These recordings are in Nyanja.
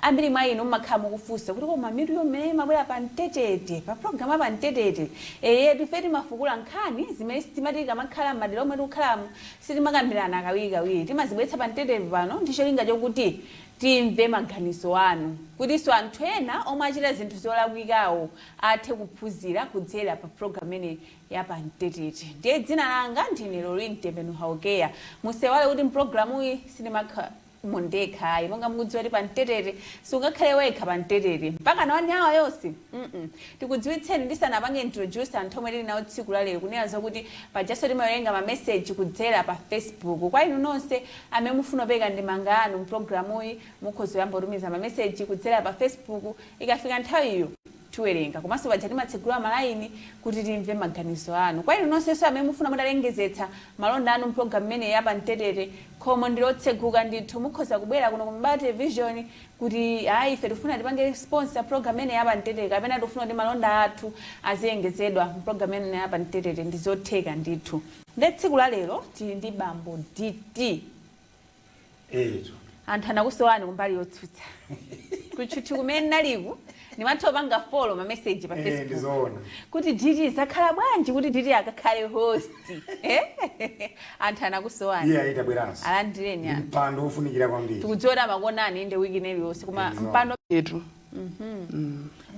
Ambiri mwa inu mmakhala mukufunsa kuti koma mituyo mmene imabwera pa Mtetete, pa program pa Mtetete, eyetu ife timafukula nkhani zimene timati tikamakhala m'madera omwe tikukhalamo sitimakambirana kawirikawiri. Timazibweretsa pa Mtetete pano ndi cholinga chokuti timve maganizo anu kutinso anthu ena omwe achita zinthu zolakwikawo athe kuphunzira kudzera pa program imeneyi ya pa Mtetete. Ndiye dzina langa ndine Loreen Tembenu Haukeya. Musaiwale kuti mpulogalamuyi sindimakhala ndekha ayi. Monga mukudziwa kuti pa Mtetete sungakhale wekha pa Mtetete mpaka na 1 hour yonse. Tikudziwitseni ndisanapange introduce anthu omwe tili nawo tsiku la lero, kunena zokuti pajanso timawerenga ma message kudzera pa Facebook. Kwa inu nonse amene mufuna kupereka ndemanga yanu mpulogalamuyi, mukhoza kuyamba kutumiza ma message kudzera pa Facebook. Ikafika nthawiyo tiwerenga. Komanso paja timatsegula malaini kuti timve maganizo anu. Kwa inu nonsenso amene mufuna mutalengezetsa malonda anu mpulogalamu imeneyi ya pa Mtetete, khomo ndi lotseguka ndithu. Mukhoza kubwera kuno ku Mibawa Television kuti ayi, ife tikufuna tipange sponsor program imeneyi ya pa Mtetete, kapena tikufuna kuti malonda athu azilengezedwa mpulogalamu imeneyi ya pa Mtetete, ndi zotheka ndithu. Nde tsiku la lero tili ndi bambo DT. Eto. Anthu anakusowani kumbali yotsutsa. Kutchuthi kumene naliku ndimatha kupanga follow ma message pa Facebook Ndizoona. kuti DT zakhala bwanji kuti DT akakhale host, eh? Anthu anakusowani. Iye ayitabweranso. Alandireni anthu. Mpando wofunikira kwambiri. Tikudziwa kuti amakuonani inde wiki iliyonse, koma Ndizoona. mpando Etu.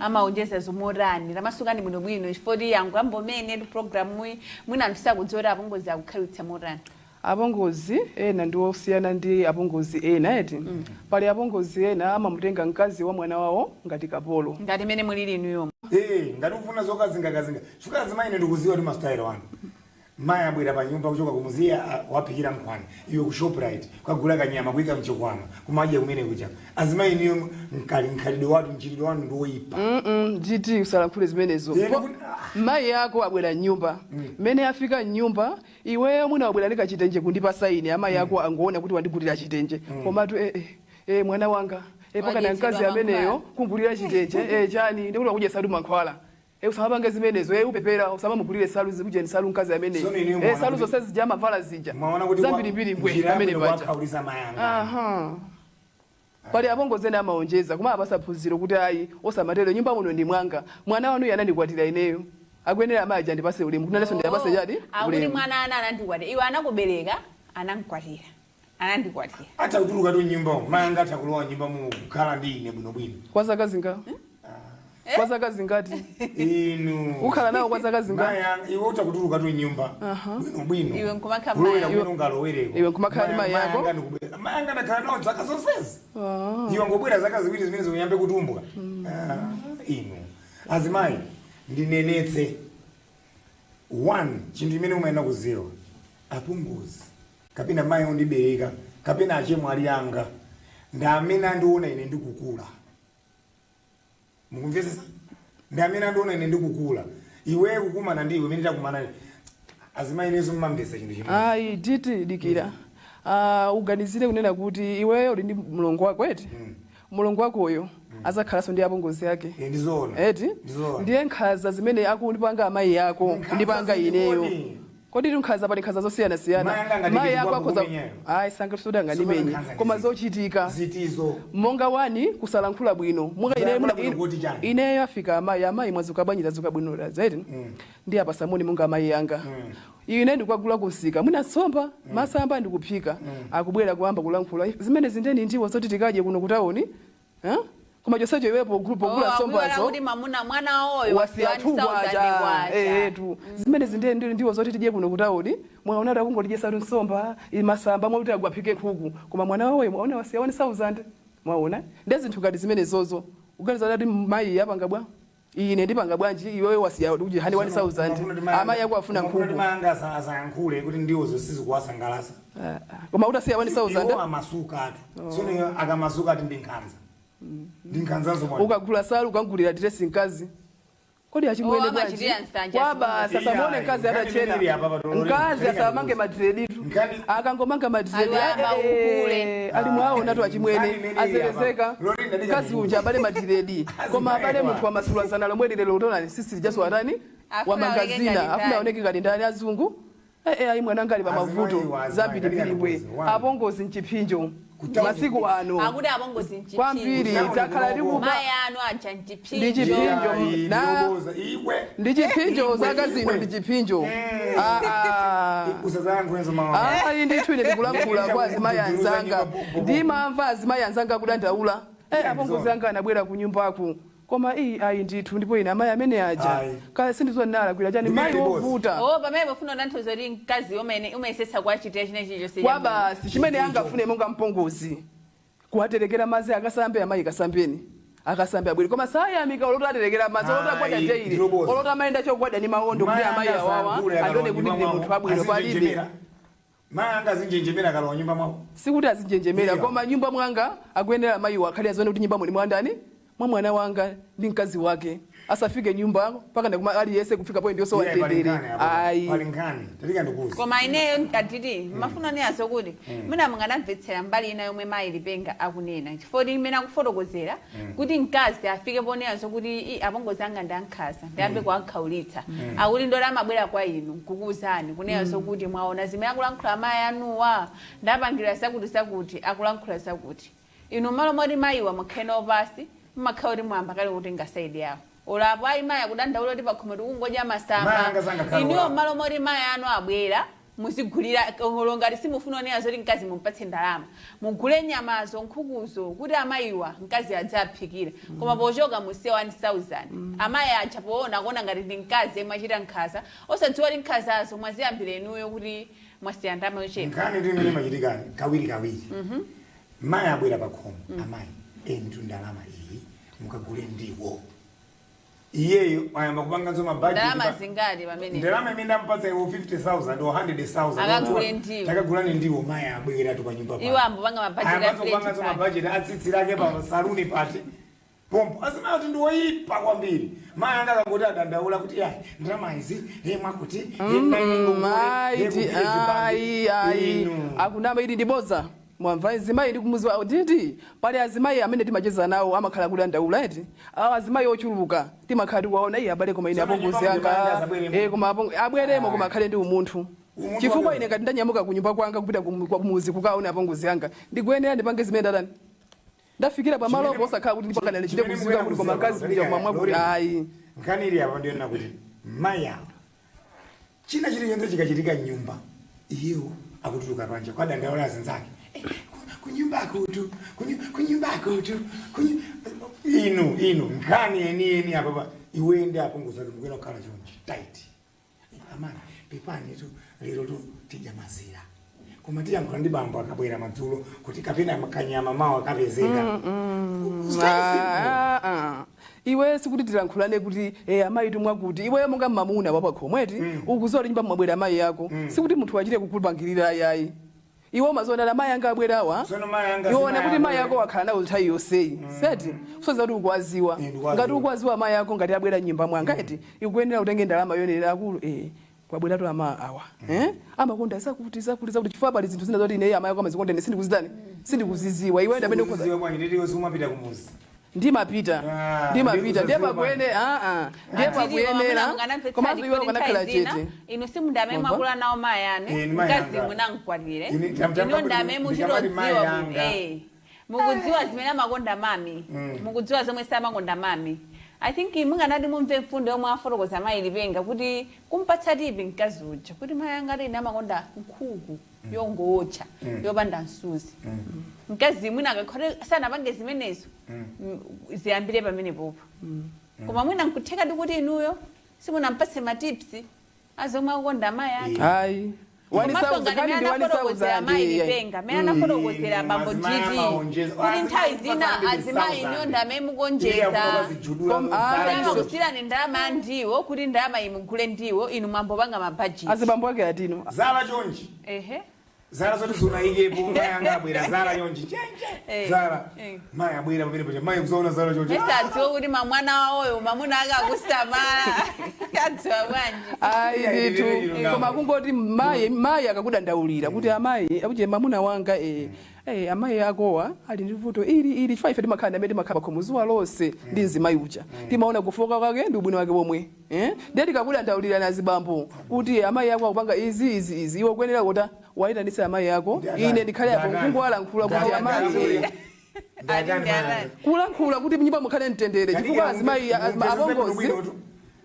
Amaonjeza zomotani? Tamasukani bwinobwino, chifukwa yangu ambomene tu program iyi mwina anthu sakudziwa kuti apongozi akukhalitsa motani. Apongozi ena ndi osiyana ndi apongozi ena, eti? Pali apongozi ena amamutenga mkazi wa mwana wawo ngati kapolo. Ngati mene mulili inuyomo. Eh, ngati ufuna zokazingakazinga, chifukwa azimayi ine ndikuziwa kuti masitayilo anu. Mayi abwera pa nyumba kuchoka kumuziya, waphikira nkhwani, iwe ku Shoprite kukagula kanyama kuyika mchikwama kumadya kumene kuja. Azimayi iniyo mkali mkhalidwe watu, mchitidwe wanu ndi woyipa. GT, usalankhule zimenezo. Mayi ako abwera mnyumba, mmene afika mnyumba iweyo mwina wabwera ndi kachitenje kundipasa ine, amayi ako angoona kuti wandigulira chitenje, komatu eh, mwana wanga, pakana Wadyetsedwa mkazi ameneyo mankhwala. kungulira chitenje, chani, ndikuti wakudya salu mankhwala. Usamapange zimenezo, upepera, usamamugulire salu zikujeni salu mkazi ameneyo. Tsono inuyo mwaona Salu kuti zonse zija amavala zija mwaona kuti zambirimbiri mbwe njira pamene yabwino paja. kuwakhaulitsa mayanga. Aha, pali apongozi ena amaonjeza koma apasa phunziro kuti ayi, osamatero, nyumba muno ndi mwanga, mwana wanu anandikwatira ineyo, akuyenera amayi aja ndipase ulemu kuti nanenso ndiyapase chati Akuti ulemu. mwana ana anandikwatira, iwe anakubereka, anamkwatira, anandikwatira. Atha kutuluka tu nyumba umu, mayanga atha kulowa nyumba mu kukhala ndi ine bwinobwino. Kwa zaka zinga? Kwa zaka zingati? Inu. Ukhala nawo kwa zaka zingati? Mayanga iwe utha kutuluka tu nyumba bwinobwino. Iwe nkumakhala kulowera mayi. kumene ungalowereko. Iwe nkumakhala ndi mayi yako? Mayanga ndikubwera, mayanga ndakhala nawo zaka zonsezi. Iwe ngobwera zaka 2 zimene zikuyambe kutumbwa. Ah, inu azimayi, ndinenetse one chinthu chimene umayenera kuziwa: apongozi kapena mayi ondibereka kapena achemwali anga ndi amene andiona ine ndikukula. Mukumvetsetsa? Ndi amene andiona ine ndikukula. Iwe kukumana ndi iwe imene takumana, azimayi inenso mmamvetsa chinthu chimodzi. Ayi DT, dikira. Uganizire kunena kuti iweyo uli ndi mlongo wako, eti? Mlongo wakoyo azakhalanso ndi apongozi ake. Eh, ndizoona. Eti? Ndizoona. Ndiye nkhaza zimene akundipanga amayi ako Nkhaza kundipanga ineyo. zikoni. Kodi tu nkhaza, pali nkhaza zosiyanasiyana. Mayi anga ngati Mayi ako ndikuwa akhoza kukumenyayo. Ayi, sangasuti angandimenye. Nkhaza Koma ndi ziti? zochitika. Zitizo? Monga wani, kusalankhula bwino. Monga ineyo Kusalankhula bwino kuti chani? Ineyo afika amayi, "Amayi, mwazuka bwanji?" "Tazuka bwino," eti? Ndi apasamoni monga amayi anga. Ine ndikukagula kusika mwina tsomba, masamba, ndikuphika, akubwera kuyamba kulankhula, "Zimene zindeni ndiwo zoti tikadye kuno kutawuni, eh? Koma chonsecho iwepo pogula Oh, akuiwala nsombazo kuti mamuna mwana wawoyo wasiya wasiya 2 1,000 kwacha." Kwacha. Etu, "Zimene zinde ndiwo zoti tidye kuno kutawuni, mwaona kuti akungotidyesatu nsomba, masamba, mwakuti agwaphike nkhuku, koma mwana wawoyo mwaona wasiya 1000." Mwaona? Ndi zinthu ngati zimene zozo. Uganiza kuti mayi apanga bwa, ine ndipanga bwanji? Iwewe wasiya kuti hani 1000, amayi ako afuna nkhuku. Nkhuku. Mayanga asayankhule kuti ndiwozo sizikuwasangalatsa. Ah, ah. Koma utasiya 1000 Iwo amasukatu. Tsono akamasuka ati ndi nkhanza, ndi nkhanzazo mwana. Ukagula salu, ukagulira diresi mkazi, kodi achimwene Oh, bwanji? amachitira nsanje. Kwa basa samuone Iya, mkazi nkhani atachena. imene ili apa patololeni. Mkazi Nkhani asamange ndikuti. madreditu. Akangomanga madredi Aliwamba ukule. Ali mwaona tu achimwene Nkhani imene ili apa. azerezeka. Lolini ndadika Mkazi ndikuti. uja abale madredi, koma abale munthu wamasulazana lomwe lilero utona sisi lijaso atani Afuna wamanga aoneke zina ngati afuna ndani. aoneke ngati ndani, azungu. Ayi, mwana ngali pa mavuto. Azimayi wa azimayi, Zambiri ndadika mbiri bwe. ndikuti. One. Apongozi mchiphinjo. Kutauni. Masiku ano Akuti apongozi mchipinjo. Kwambiri. Kutauni Takhala kunoko. tikuva. Mayi anu aja mchipinjo. Ndi chipinjo. Iya, ndiloboza. Iwe. Ndi chipinjo. Iwe, Zaka zino iwe. ndi chipinjo. Ah, ah. Usazayankhulenso mawa. Ayi ndithu, ine ndikulankhula kwa azimayi anzanga. Ndimamva azimayi anzanga akudandaula, apongozi anga anabwera ku nyumbaku, koma iyi ayi ndithu. Ndipo ine amayi amene aja Ayi. kaya sindizo ndinalakwira chani mayi Ndimene ndiboza. wovuta. Oh, pamene pofuna kutanthauza kuti mkazi umene umayesetsa kuachitira chine chilichonse. Kwa basi, chimene angafune monga mpongozi, kuwaterekera madzi akasambe, amayi kasambeni, akasambe abwere, koma sayamika oloti aterekera madzi, oloti agwada Ayi, njeire, ndiloboza. oloti amayenda chogwada ndi mawondo kuti amayi awawa andione kuti ndine munthu abwino, palibe. Mayi anga azinjenjemera akalowa nyumba mwawo. Sikuti azinjenjemera, Iya. koma nyumba mwanga akuyenera mayiwo akhale azione kuti nyumba muli mwandani, mwa mwana wanga ndi mkazi wake. Asafike nyumba mpaka ndakuma aliyense kufika point yosowa Iya, pali mtendere. nkhani apo. Ayi. Pali nkhani, talika ndikuuze. Koma ineyo atiti mafuna neyazo kuti mwina munganamvetsera mbali ina yomwe mayi Lipenga akunena, chifukwa imene akufotokozera kuti mkazi afike ponenazo kuti i apongozi anga ndankhaza, ndiyambe kuwankhaulitsa, akuti ndoti amabwera kwa inu nkukuwuzani kunenazo kuti mwaona zimene akulankhula mayi anuwa, ndapangira zakuti zakuti, akulankhula zakuti. Inu malo moti mayiwa mukhale pasi, mmakhala kuti mwamba kale kutenga side yawo. Olapo ayi, mayi akudandaula kuti pakhomo tikungodya Mayi masamba, anga sangakhala inuyo olapo. malo moti mayi anu abwera, muzigulira olo ngati simufuna onena zoti mkazi mumpatse ndalama, mugule nyamazo, nkhukuzo, kuti amayiwa mkazi adzaphikira. Koma pochoka musiye 1000. Amayi aja poona kuona ngati ndi mkazi yemwe achita nkhaza, osadziwa kuti nkhazazo mwaziyambira inuyo kuti mwasiya ndalama yochepa. Nkhani ndi imene imachitika kawiri kawiri, mayi abwera pakhomo, amayi eni tu ndalama iyi mukagule ndiwo, iyeyo ayamba kupanganso mabudget. Ndalama zingati pamene? Ndalama imene ndampatsa iwo, 50,000 or 100,000. Akagule ndiwo. Takagulani ndiwo. Mayi abwera tu pa nyumba. Iwo ambopanga mabudget a Ayambanso plate kupanganso pake. mabudget atsitsi lake pa saluni pati pompo. Azimayi kuti ndiwoyipa kwambiri. Mayi anga akangoti adandaula kuti yayi, ndalama izi he mwakuti he Ayi ayi ayi, akunama, ili ndiboza. Mwamva, azimayi ndikumuziwa nditi pali azimayi amene timacheza nawo amakhala kudandaula eti. Awo azimayi ochuluka timakhala tikuwaona, iye abale, koma ine Tsono apongozi nyumba anga mujamanga azabweremo. Koma abweremo, koma Ayi. akhale ndi umunthu. Umunthu Chifukwa wake. ine ngati ndanyamuka kunyumba kwanga kupita kumuzi kukaona apongozi anga, ndikuyenera ndipange zimene ndatani ndafikira pamalopo, osakhala kuti ndipakana chite kuziwa kuti koma kazi kuja koma mwakuti ayi. Nkhani ili apa ndiyona kuti mayi awa, china chilichonse chikachitika mnyumba, iyewo akutuluka panja kwadandaula azinzake, "Kunyumba akutu, kunyumba akutu, inu inu nkhani yeniyeni apapa, iwe ndi apongozi ake mukuyena kukhala chonchi tight. Amayi, pepani tu, lero tu tidya mazira, koma tiyankhula ndi bambo akabwera madzulo kuti kapena kanyama mawo akapezeka." It's very simple. Ah, ah. Iwe sikuti tilankhulane kuti amayi tumwa kuti iwe monga mmamuna wapakhomweti ukuziwa kuti nyumba mwabwera amayi yako, sikuti munthu achite kukulupangirira ayayi. Iwe umaziona amayi anga abwerawa. Tsono mayi anga Iwona si kuti mayi mayi ako wakhala nawo nthawi yonseyi, seti kusoza kuti ukuwaziwa. Eh, ndikuwaziwa. Ngati ukuwaziwa amayi ako, ngati abwera nyumba mwanga eti, ikuyenera utenge ndalama yoyenera, akulu kwabweratu ama awa amakonda zakuti zakuti zakuti, chifukwa pali zinthu zina zoti ineyi amayi ako amazikonda, ine sindikuzitani, sindikuziziwa. Iwe ndamene ukhoza. Sikuziziwa bwanji nditi iwe sumapita kumuzi? Ndimapita. Ah, Ndimapita, ndiye ndikuzaziwa. pakuene ndiye pakuyenera, komanso iwe ukanakhala chete. Inu simundamene Mwamva? mwakula nawo mayi anu. Eh, ni mayi Mkazi anga. munamkwatire. Ine Inu ndamene ndikamati mayi muchitodziwa kuti anga. Mukudziwa zimene amakonda mami, mukudziwa zomwe samakonda mami. I think munganati mumve mfundo yomwe afotokoza mayi Lipenga kuti kumpatsa tip mkazi uja kuti mayi anga ati ine amakonda nkhuku yongowotcha yopanda msuzi. Mkazi mwina akakhale sanapange zimenezo, ziyambire pamene popo. Koma mwina nkutheka ndi kuti inuyo simunampatse matips azomwe akukonda mayi ake. Ayi, Komanso ngati 1000 mene ndi anafotokozera mayi 1000. Lipenga, mene anafotokozera bambo Azimayi Gd, amaonjeza. kuti nthawi zina Azimayi azimayi inuyo ndamene Iye mukonjeza akukazijudula kuti Ayi. amakusiyirani ndalama ya ndiwo, kuti ndalama imugule ndiwo, inu mwambopanga mabudget. Azibambo ake atino. Zala chonchi. Ehe. Zala zoti sunayikepo. Mayi anga abwera, zala chonchi chenche. Zala. Mayi abwera pamene pacha, mayi kuzaona zala chonchi. Ese adziwe kuti mamwana wawoyo mamuna ake akusamala, adziwa bwanji? Ayi Iya, ndithu. ndithu. Koma kungoti mayi, mayi akakudandaulira kuti amayi akuti mamuna wanga Eh, amayi akowa ali ndi vuto ili ili, chifukwa ife timakhala ndi amene timakhala pakhomo zuwa lonse ndi mzimayi uja, timaona kufoka kwake ndi ubwino wake womwe, eh? Ndiye tikakudandaulirana azibambo kuti amayi ako akupanga izi, izi, izi, iwe kuyenera kuti wayitanitse amayi ako. Ndi atani? Ine ndikhale apo Ndi atani? kungowalankhula kuti Ndi amayi atani? Ndi atani Ndi atani? mayi? Kulankhula kuti mnyumba mukhale mtendere, chifukwa azimayi, apongozi.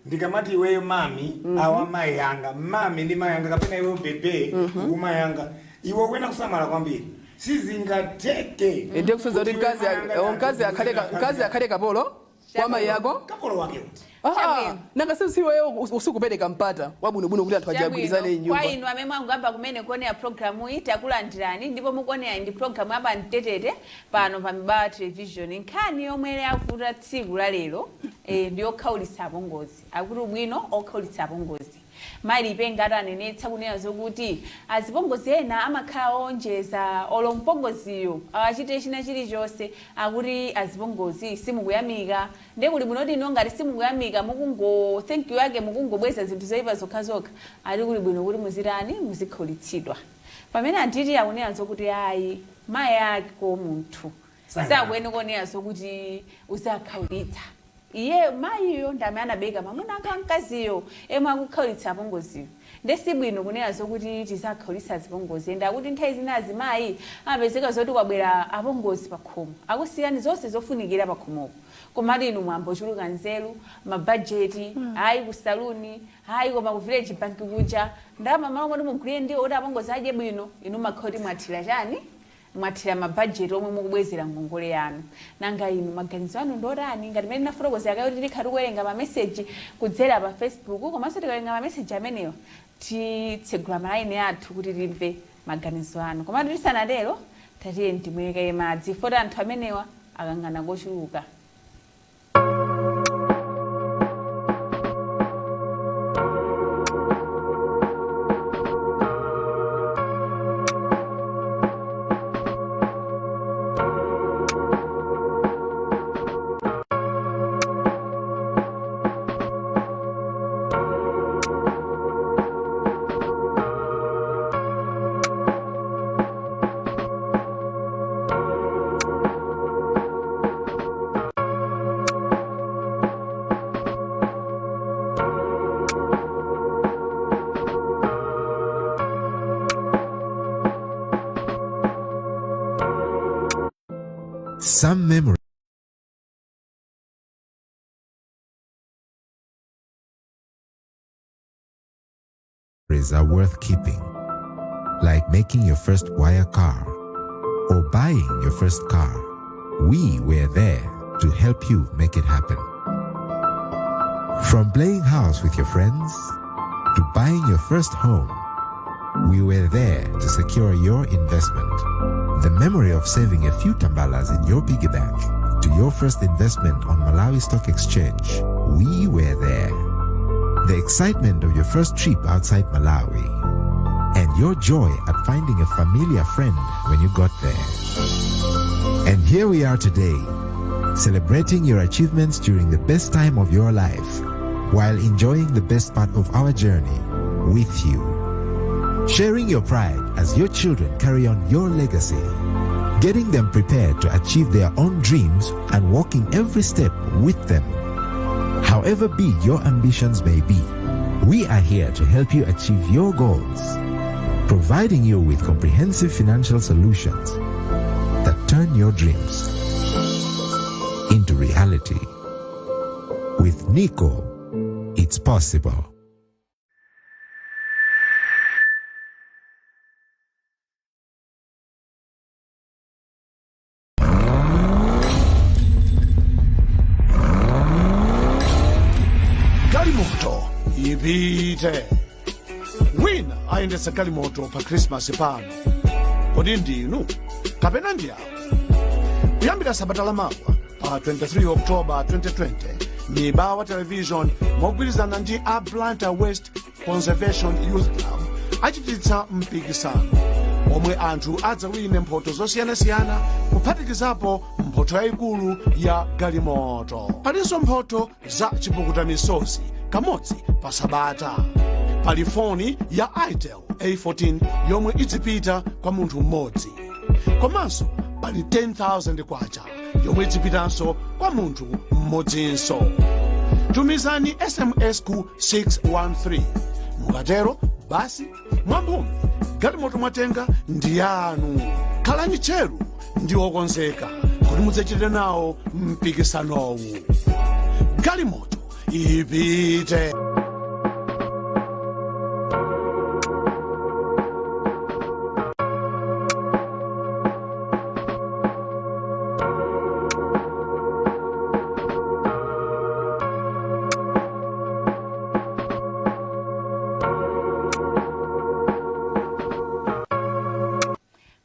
Ndikamati iweyo mami, awa mayi anga, mami ndi mayi anga, kapena iweyo bebe ukumayi anga, iwe ukuena kusamala kwambiri, sizingateke. Ndiye kusonyeza kuti mkazi Kuti mkazi akhale mkazi akhale kapolo kwa mayi ako? Kapolo wake kuti? Ah, Chabwino. nanga sisiweyo usikupereka mpata wabwinobwino kuti anthu ajagwirizane Chabwino. nyumba. Kwa inu amene mwanguyamba kumene kuonera programu iyi, takulandirani, ndipo mukuonera ndi programu ya Pamtetete pano pa Mibawa Television. Nkhani yomwe yavuta tsiku la lero ndi yokhaulitsa apongozi. Akuti ubwino okhaulitsa apongozi. Mayi Lipenga atanenetsa kunena zokuti azipongozi ena amakhala owonjeza, olo mpongoziyo awachite china chilichonse, akuti azipongozi simukuyamika. Ndiye kuli bwino kuti inu ngati simukuyamika, mukungo thank you yake mukungobweza zinthu zoyipa zokhazokha, ali kuli bwino kuti muzitani? Muzikhaulitsidwa. Pamene anditi akunena zokuti ayi, mayi ako munthu sakuyenera kuonera zokuti uzakhaulitsa iye. Mayiyo ndi amene anabereka mwamuna ake wamkaziyo emwe akukhaulitsa apongoziyo, nde sibwino kunena zokuti tizakhaulitsa azipongozi. Ende akuti nthawi zina azimayi amapezeka zoti kwabwera apongozi pakhomo, akusiyani zonse zofunikira pakhomopo, komati inu mwambochuluka nzeru, mabajeti, ayi ku saluni, ayi koma ku Village Bank kuja ndalama, malo moti mugulire ndiwo kuti apongozi adye bwino, inu makhala kuti mwathira chani? Mwathira mabajeti omwe mukubwezera ngongole yanu. Nanga inu maganizo anu ndotani? Ngati mmene ndinafotokozera kale kuti tikhala tikuwerenga mameseji kudzera pa Facebook, komanso tikawerenga mameseji amenewa titsegula malaini athu kuti timve maganizo anu. Komatu tisanatero, tatiye timwere madzi foti anthu amenewa akangana kochuluka. Some memories are worth keeping, like making your first wire car or buying your first car. We were there to help you make it happen. From playing house with your friends to buying your first home, we were there to secure your investment. The memory of saving a few tambalas in your piggy bank to your first investment on Malawi Stock Exchange, we were there. The excitement of your first trip outside Malawi and your joy at finding a familiar friend when you got there. And here we are today, celebrating your achievements during the best time of your life while enjoying the best part of our journey with you. Sharing your pride as your children carry on your legacy, getting them prepared to achieve their own dreams and walking every step with them. However big your ambitions may be, we are here to help you achieve your goals, providing you with comprehensive financial solutions that turn your dreams into reality. With Nico, it's possible. Galimoto ipite, wina ayendetsa galimoto pa Krismasi pano. Kodi ndinu kapena ndi awo? Kuyambira sabata lamawa pa 23 Oktoba 2020, Mibawa Television mogwirizana ndi a Blantyre West Conservation Youth Club achititsa mpikisano omwe anthu adzawine mphoto zosiyanasiyana, kuphatikizapo mphotho yayikulu ya galimoto. Palinso mphoto za chipukuta misozi kamodzi pa sabata. Pali foni ya Itel A14 yomwe idzipita kwa munthu mmodzi. Komanso pali 10,000 kwacha yomwe izipitanso kwa munthu mmodzinso. Tumizani SMS ku 613. Mukatero basi, mwamphumi galimoto mwatenga ndi yanu. Khalani tcheru ndi okonzeka kuti mudzachite nawo mpikisanowu. Galimoto ipite.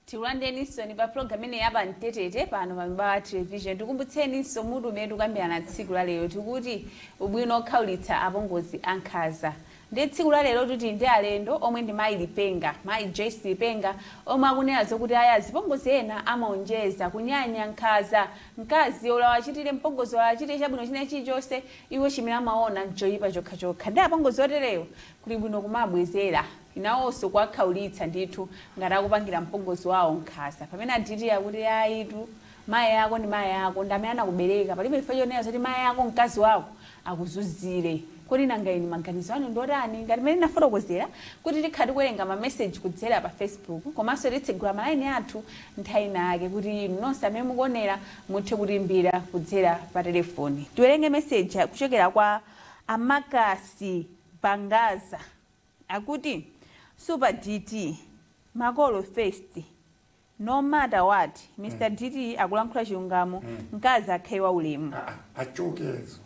Tikulandireninso pa program ine yapa Mtetete pano pa Mibawa Television. Tikumbutseninso mutu umene tikukambirana tsiku la lero, tikuti ubwino okhaulitsa apongozi ankhanza. Ndi tsiku la lero tili ndi alendo omwe ndi mayi Lipenga, mayi Joyce Lipenga, omwe akunena zokuti aya azipongozi ena amaonjeza kunyanya nkhanza. Mkazi olawachitire mpongozi, olawachitire chabwino china chilichonse, iwo chimene amaona nchoyipa chokhachokha. Ndi apongozi oterewo kuli bwino kumabwezera nawonso, kuwakhaulitsa ndithu ngati akupangira mpongozi wawo nkhanza, pamene aditi akuti ayitu, mayi ako ndi mayi ako, ndi amene anakubereka. Palibe chifukwa chonena zoti mayi ako, mkazi wako, akuzunzire. Kodi nanga inu maganizo anu ndotani? Ngati mmene nafotokozera kuti tikhala tikuwerenga mameseji kudzera pa Facebook, komanso titsegula malaini athu nthawi inake kuti inu nonse amene mukuonera muthe kutimbira kudzera pa telefoni. Tiwerenge meseji kuchokera kwa Amakasi Bangaza, akuti, "Super DT, makolo first, no matter what." Mr DT akulankhula chilungamo, mkazi akhale wa ulemu. Ah, ah, achokezo.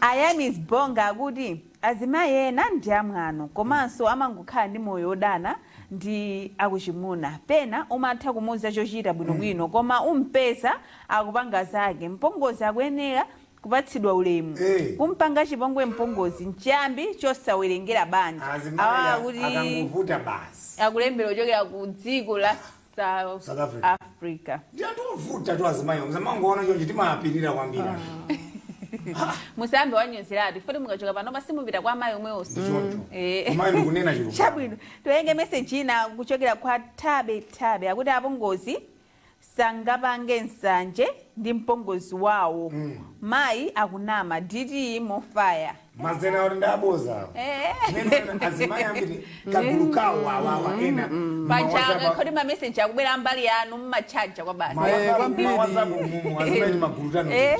Ayamis Bonga akuti azimayi ena ndi amwano, komanso amangokhala ndi moyo wodana ndi akuchimuna. Pena umatha kumuuza chochita bwinobwino, koma umpeza akupanga zake. Mpongozi akuyenera kupatsidwa ulemu. Kumpanga chipongwe mpongozi nchiyambi chosawerengera banja. Awa Azimayi akuti akangovuta basi. Akulembera kuchokera ku dziko la South South Africa. Africa. Ndi anthu ovuta tu azimayi, musamangoona chonchi, timapirira kwambiri anthu. Musambe wanyozeratu ifoti mukachoka panopa simupita kwa amayi omwewonso. Ndi choncho. Eh. Komayi ndikunena chilungamo. Chabwino, tiwerenge meseji ina kuchokera kwa Tabe Tabe, akuti apongozi sangapange nsanje ndi mpongozi wawo. Mayi akunama. DT mofaya. Mazena kuti ndaboza. Chimene azimayi ambiri kagulu kawo awawa ena Pachaka khoti mameseji akubwera mbali yanu mmatchaja kwa basi. Kwambiri. Mawazapo mumu azimayi ndi magulu tano. Eh.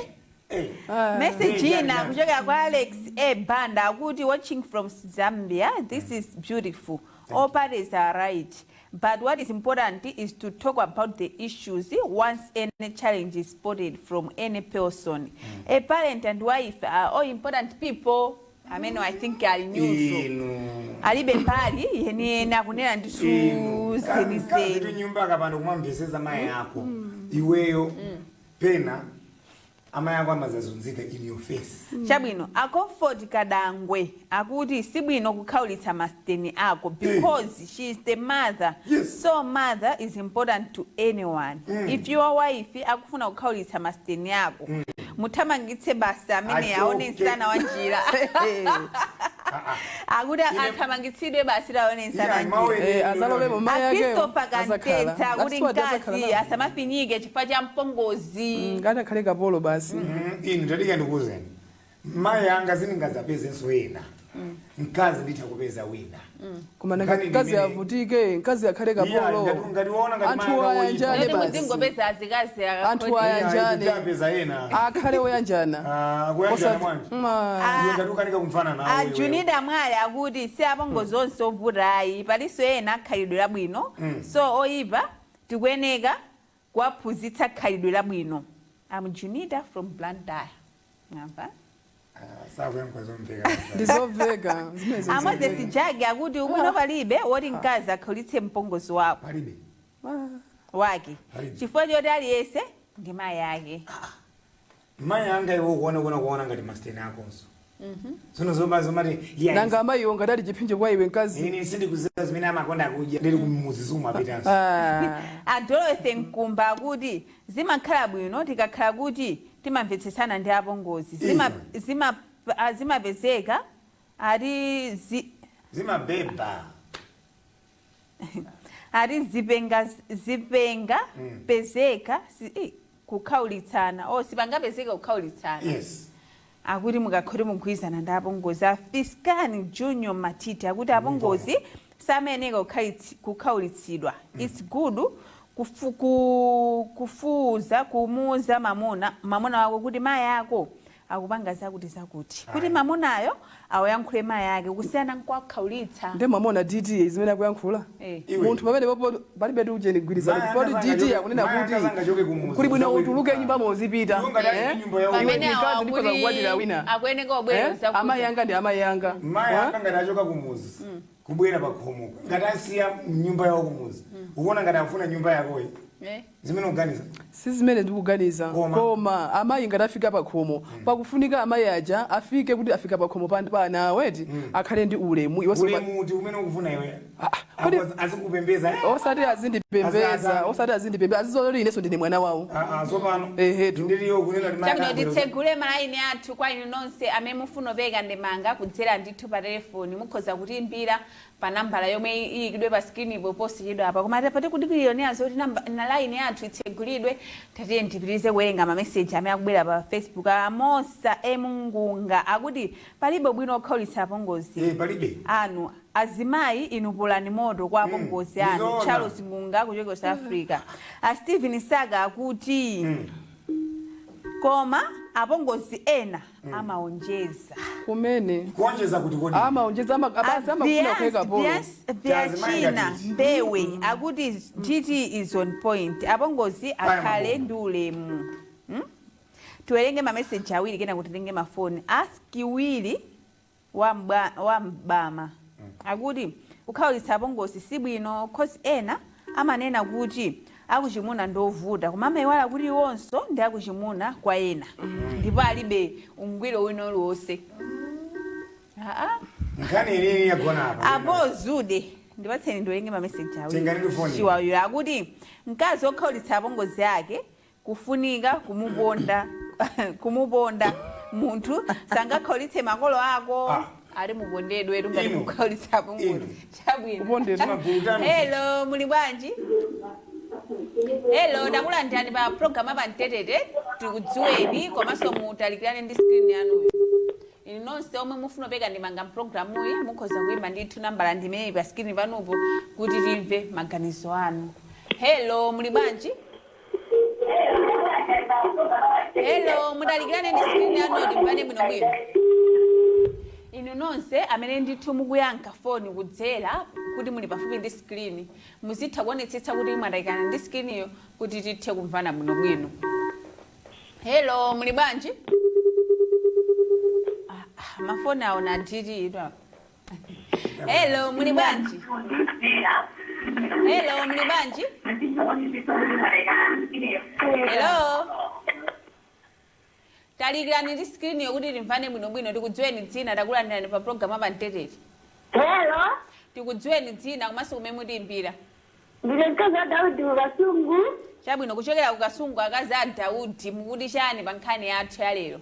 Message Eh, ina yani. kuchokera kwa Alex A Banda, akuti, "Watching from Zambia. This is beautiful. All parties are right, but what is important is to talk about the issues once any challenge is spotted from any person. A parent and wife are all important people." Amene I think ali neutral, Inu. alibe mbali yeniyeni, akunena ndithu Inu. Kazi tu zenizeni. nyumba akapanda kumamveseza mayi ako iweyo, pena amayi ako amazazunzika in your face. Chabwino, a Comfort Kadangwe akuti sibwino kukhaulitsa masteni ako because she is the mother. So mother is important to anyone. If your wife akufuna kukhaulitsa masteni ako, muthamangitse basi amene aone Achoke. msana wa njira. Akuti athamangitsidwe basi, aone msana wa Yeah, njira. mawe. Eh, azalowemo mayi A akewo. Christopher Kantetsa akuti Azakhala. mkazi asamafinyike chifukwa cha mpongozi. Ngati akhale kapolo basi. Inu tadika ndikuwuzeni, mayi anga zindingazapezenso ena, mkazi nditha kupeza wina. Koma nanga Nkhani mkazi avutike, mkazi akhale kapolo? Yeah, ngati waona ngati Anthu mayi anga ayanjane Kuti basi. muzingopeza azikazi. Anthu ayanjane. Tapeza ena. Akhale oyanjana. Ah, kuyanjana mwanji? Iwe ngati ukanika kumfana nawo iweyo. Ajunida Mwale akuti si apongozi onse ovutayi, palinso ena akhalidwe labwino. So oyipa tikuyeneka kuwaphunzitsa khalidwe labwino. Am Junida from Blantyre. Mwamva? Ah, sakuyankha zomveka. Ndizomveka zimenezo. A Moses Zomveka. Jagi akuti ubwino palibe woti mkazi akhalitse mpongozi wako Palibe. wake, Palibe. chifukwa choti aliyense ndi mayi ake. Mayi anga iwo kuona ngati masteni akonso tsono zoma zomati Nanga amayiwo ngati ali chiphinjo kwa iwe mkazi? Ine sindikuziwa zimene amakonda kudya, ndili kumuzi sumapitanso. Ah. A Dorothy Mkumba akuti zimakhala bwino tikakhala kuti timamvetsetsana ndi apongozi. Zimapezeka ati Zimabeba. Ati zipenga zipenga pezeka kukhaulitsana, o sipangapezeka kukhaulitsana. Yes. Akuti mukakhoti mugwirizana ndi apongozi. A Fiskani Junior Matiti akuti apongozi samayeneka kukhaulitsidwa. It's good kufuuza kumuuza mamuna wako kuti mayi ako akupanga zakuti zakuti, kuti mamunayo awayankhule mayi ake, kusiyana nkwakhaulitsa. Nde mwamona DT zimene akuyankhula? Eh. Iwe. Munthu pamene popo palibe tu ujeni gwirizano, Mayi chifukwa akazanga DT akunena mayi kuti akazanga choke kumuzi. kuli bwino utuluke nyumba mozipita. Iwo ngati ali ndi nyumba yawo. Iwe Pamene ndi awa mkazi, ndikhoza akuti kukwatira wina. akuyeneka ubwera Eh? zakuza. Amayi anga ndi amayi anga. Mayi Wa? anga ngati achoka kumuzi kubwera pakhomo, ngati asiya nyumba yawo kumuzi, ukuona ngati afuna nyumba yakoyi? Eh. Zimene uganiza? Si zimene ndikuganiza. Koma? Koma amayi ngati afika pakhomo, pakufunika amayi aja afike kuti afika pakhomo pa ana aweti, akhale ndi ulemu iwenso. Ulemu uti umene ukufuna iwe? Ah, ah, Azikupembeza, eh? Osati azindipembeza. Osati azindipembeza, azizoti inenso ndine mwana wawo. Ah, ah, tsopano Ehetu. ndiliyo kunena kuti mayi Chabwino, akabwera. titsegule malaini athu kwa inu nonse amene mufuna opeka ndemanga kudzera ndithu pa telefoni. Mukhoza kutiimbira pa nambala yomwe iyikidwe pa screen posachedwa apa, koma pati kudikirira zoti na line yathu itsegulidwe, tatiye ndipitirize kuwerenga mameseji amene akubwera pa Facebook. Amosa Emungunga akuti palibe bwino okhaulitsa apongozi Eh, palibe. anu. Azimayi inu, polani moto kwa apongozi anu. Ndizoona. Charles Ngunga kuchokera South Africa. A Stephen Saga akuti koma apongozi ena amaonjeza. Kumene. Kuonjeza kuti kodi? Amaonjeza, abasi amafuna kuweka polo. Vyachina ngati. Mbewe akuti DT is on point, apongozi akhale Maboma. ndi ulemu. Tiwerenge mameseji awiri kena kuti titenge mafoni. Askiwiri wa mbama akuti kukhawulitsa apongozi sibwino, 'cause ena amanena kuti akuchimuna ndovuta, koma amayiwala kuti iwonso ndi akuchimuna kwa ena, ndipo alibe ungwiro wina uliwonse. Aa. Nkhani ilini yagona apa. Apo zude, ndipatseni ndiwerenge mameseji awiri. Tengani ndi Chiwawiro akuti mkazi okhawulitsa apongozi ake kufunika kumuponda, kumuponda. Munthu sangakhawulitse makolo ako. Ah. Ali mupondedwe tungati Inu. kukhawulitsa apongozi. Inu. Chabwino. Kupondedwa. Timagulu. Hello, muli bwanji? Hello, ndakulandirani pa program apa Mtetete. Tikudziweni komanso mutalikirane ndi screen yanuyo. Inu nonse omwe mufuna opeka ndemanga mpulogalamuyi mukhoza kuyimba ndithu nambala ndimeyi pa screen panupo kuti timve maganizo anu. Hello, muli bwanji? Hello, mutalikirane ndi screen yanuyo timvane bwinobwino. Inu nonse amene ndithu mukuyankha foni kudzera kuti muli pafupi ndi screen, muzitha kuonetsetsa kuti mwatalikana ndi screen kuti tithe kumvana bwinobwino. Hello, muli bwanji? Ah, ah, mafoni awo na DT. Hello, muli bwanji? Hello, muli bwanji? Hello, talikirani ndi screen yokuti timvane bwinobwino. Tikudziweni dzina, takulandirani pa program apa Mtetete. Hello, Tikudziweni dzina komanso kumene mutiimbira. Ndine mkazi wa Daudi Kasungu. Chabwino, kuchokera ku Kasungu akazi a Daudi, mukuti chani pa nkhani yathu ya lero?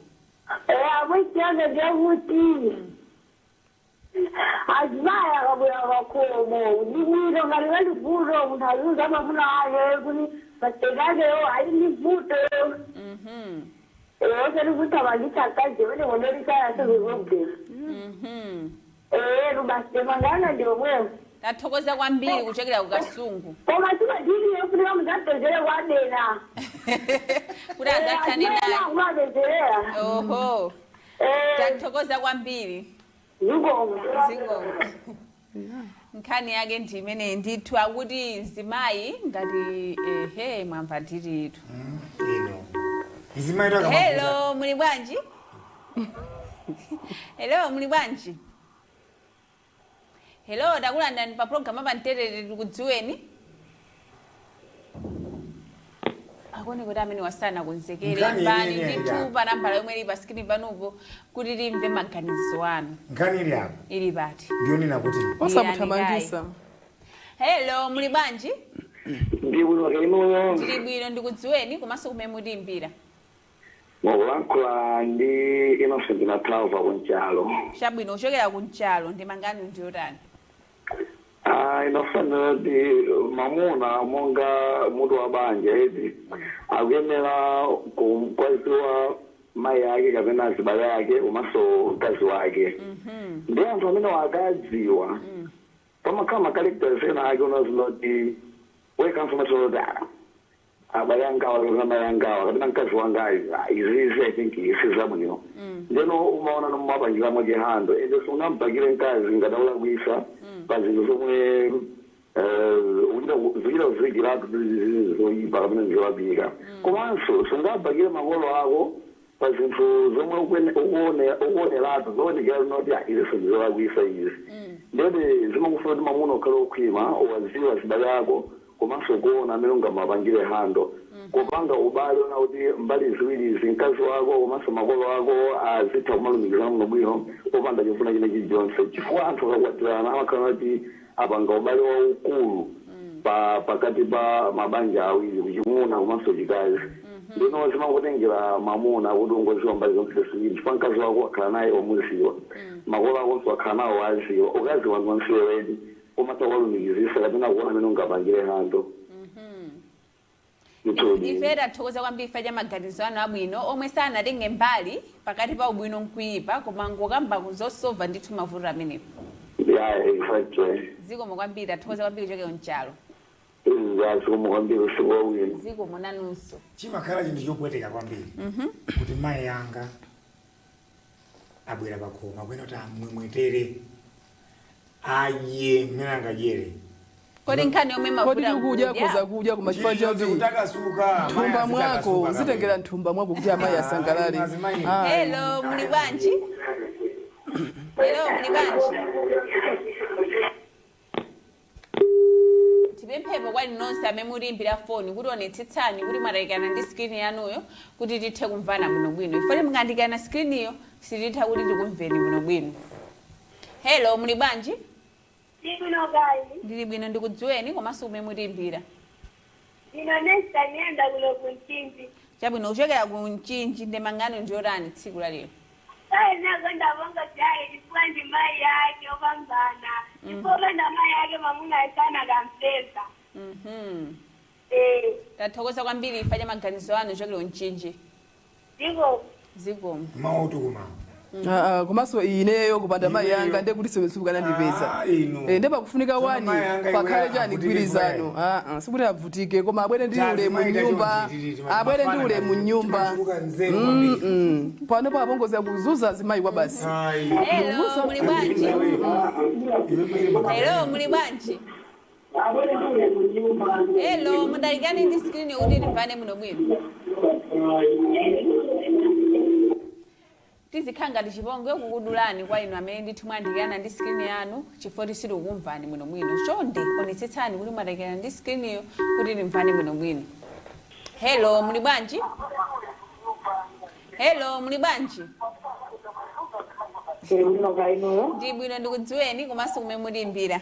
Amwisi yanga ndiyakuti azimayi akabwera pakhomo ndibwino ngati pali vuto munthu aziuza amafuna ake kuti masiteki akewo ali ndi vuto, osati kuthamangitsa mkazi amene mondolisana sizikubwera. Basi, mangana ndi omwewo. Tathokoza kwambiri kuchokera ku Kasungu. Koma timadini yofunika mudzapezere kwadena. Kuti adzakhale naye. Kumapezerera. Oho, tathokoza kwambiri. Zikomo. Zikomo. Nkhani yake ndi imeneyi ndithu, akuti zimayi ngati, ehe, mwamva ndithu. Ino mzimayi. Hello, muli bwanji? Hello, muli bwanji? Hello, takulandirani pa program apa Mtetete. Tikudziweni. Akuone kuti amene wasana konzekere. Nkhani Pali yeniyeni. ndithu Ya. pa nambala yomwe ili pa screen panupo kuti timve maganizo anu. Nkhani ili apa. Ili pati? Ndiyonena kuti Osamuthamangisa. Hello, muli bwanji? Ndibwino kainuyo? Tili bwino. Ndikudziweni komanso kumene mutiimbira. Mukulankhula ndi Innocent Matlauva kunchalo. Chabwino, kuchokera kunchalo, ndemanga yanu ndiyotani? Ah, inofanira kuti mamuna monga mutu wa banja eti akuyenera kuwaziwa mayi ake kapena azibale ake komanso mkazi wake ndi anthu amene wakadziwa pamakhala ma characters ena ake unaziwa kuti wekamfomatira kuti abale angawa kapena mayi angawa kapena mkazi wangayo izizi, I think isizabwino. Ndeno umaona nomumapangiramo chihando ende sungampakire mkazi ngadaulakwisa pa zinthu zomwe zikuchita kuzikiratu zoyipa kapena zolapika, komanso sungapakire makolo ako pa zinthu zomwe ukuoneratu zoonekera noti izi zolakwisa izi. Ndete zimakufuna kuti mamuna ukhale okhwima, uwaziwa zibale ako komanso kuona amene ungamapangire handle kupanga ubale ona kuti mbali ziwirizi, mkazi wako komanso makolo ako, azitha kumalumikizana muno bwino popanda chofuna china chilichonse, chifukwa anthu akakwatirana amakhala kuti apanga ubale waukulu pa pakati pa mabanja awiri, kuchimuna komanso chikazi. Ndino zimangotengera mamuna kuti ungoziwa mbali zonse ziwiri, chifukwa mkazi wako wakhala naye, wamuziwa, makolo akonso wakhala nawo, waziwa, ukaziwa ndi weni umatha kuwalumikizisa kapena kuona amene ungapangire handle. Ife tathokoza kwambiri cha maganizo anu abwino omwe sanatenge mbali pakati pa ubwino nkuyipa, koma ngokamba kuzosova ndithu mavuto amenepo. Yeah, exactly. Zikomo kwambiri, tathokoza kwambiri kuchokera mchalo. Zikomo kwambiri, usiku wabwino. Zikomo nanunso. Chimakhala chinthu chopweteka kwambiri kuti mayi anga abwera pakhoma kwena kuti amwemwetere, adye mmene angadyere. Kodi nkhani yomwe Kodi mavuta tikudya koza kudya koma chifukwa choti Kutakasuka. Nthumba mwako zitengera nthumba mwako kuti amayi asangalale. Azimayi. Hello, muli bwanji? Hello, muli bwanji? Tipemphepo kwa nonse amene mulimbira foni kuti onetsetsani kuti mwatayikana ndi screen yanuyo kuti tithe kumvana bwinobwino. Ifoti mukandikana screen iyo sititha kuti tikumveni bwinobwino. Hello, muli bwanji? Ndibwino kayi. Ndili bwino, ndikudziweni komanso kumene mutimbira. Ndino Nesta Nyenda kuno kuMchinji. Chabwino, kuchokera ku Mchinji, ndemangano ndiyotani tsiku la lero? Sayenako ndavonga chake chifukwa ndi mayi yake opambana. Chifukwa opanda mayi yake mamuna asana kampesa. Eh, Tathokoza kwambiri ifa cha maganizo anu kuchokera ku Mchinji. Ndiko. Zikomo. Mautu kuma. Ah, ah, komanso ineyo kupanda mayi Ineyo. anga ndiye kuti simukanandipeza. Ah, inu. Eh, ndiye pakufunika Tsono wani mayi anga iwe pakhale chani avutike. gwirizano. Ah, ah, sikuti avutike koma abwere ndi Tazi ulemu mayi mnyumba. tachonji, Abwere ndi ulemu mnyumba. Timachuluka nzeru kwambiri. Pano pa apongozi akuzuza azimayi kwa basi. Ayi. Hello, muli bwanji? Hello, muli bwanji? Hello, mudalikani ndi screen yokuti timvane muno bwino. Tizikhala ngati chipongwe kukudulani kwa inu amene ndithu mwandikana ndi screen yanu chifukwa tisitikumvani bwino bwino. Chonde onetsetsani kuti mwadalikana ndi screen iyo kuti timvane bwino bwino. Hello, muli bwanji? Hello, muli bwanji? Ndibwino kainoyo. Ndi bwino, ndikudziweni komanso kumene mutimbira.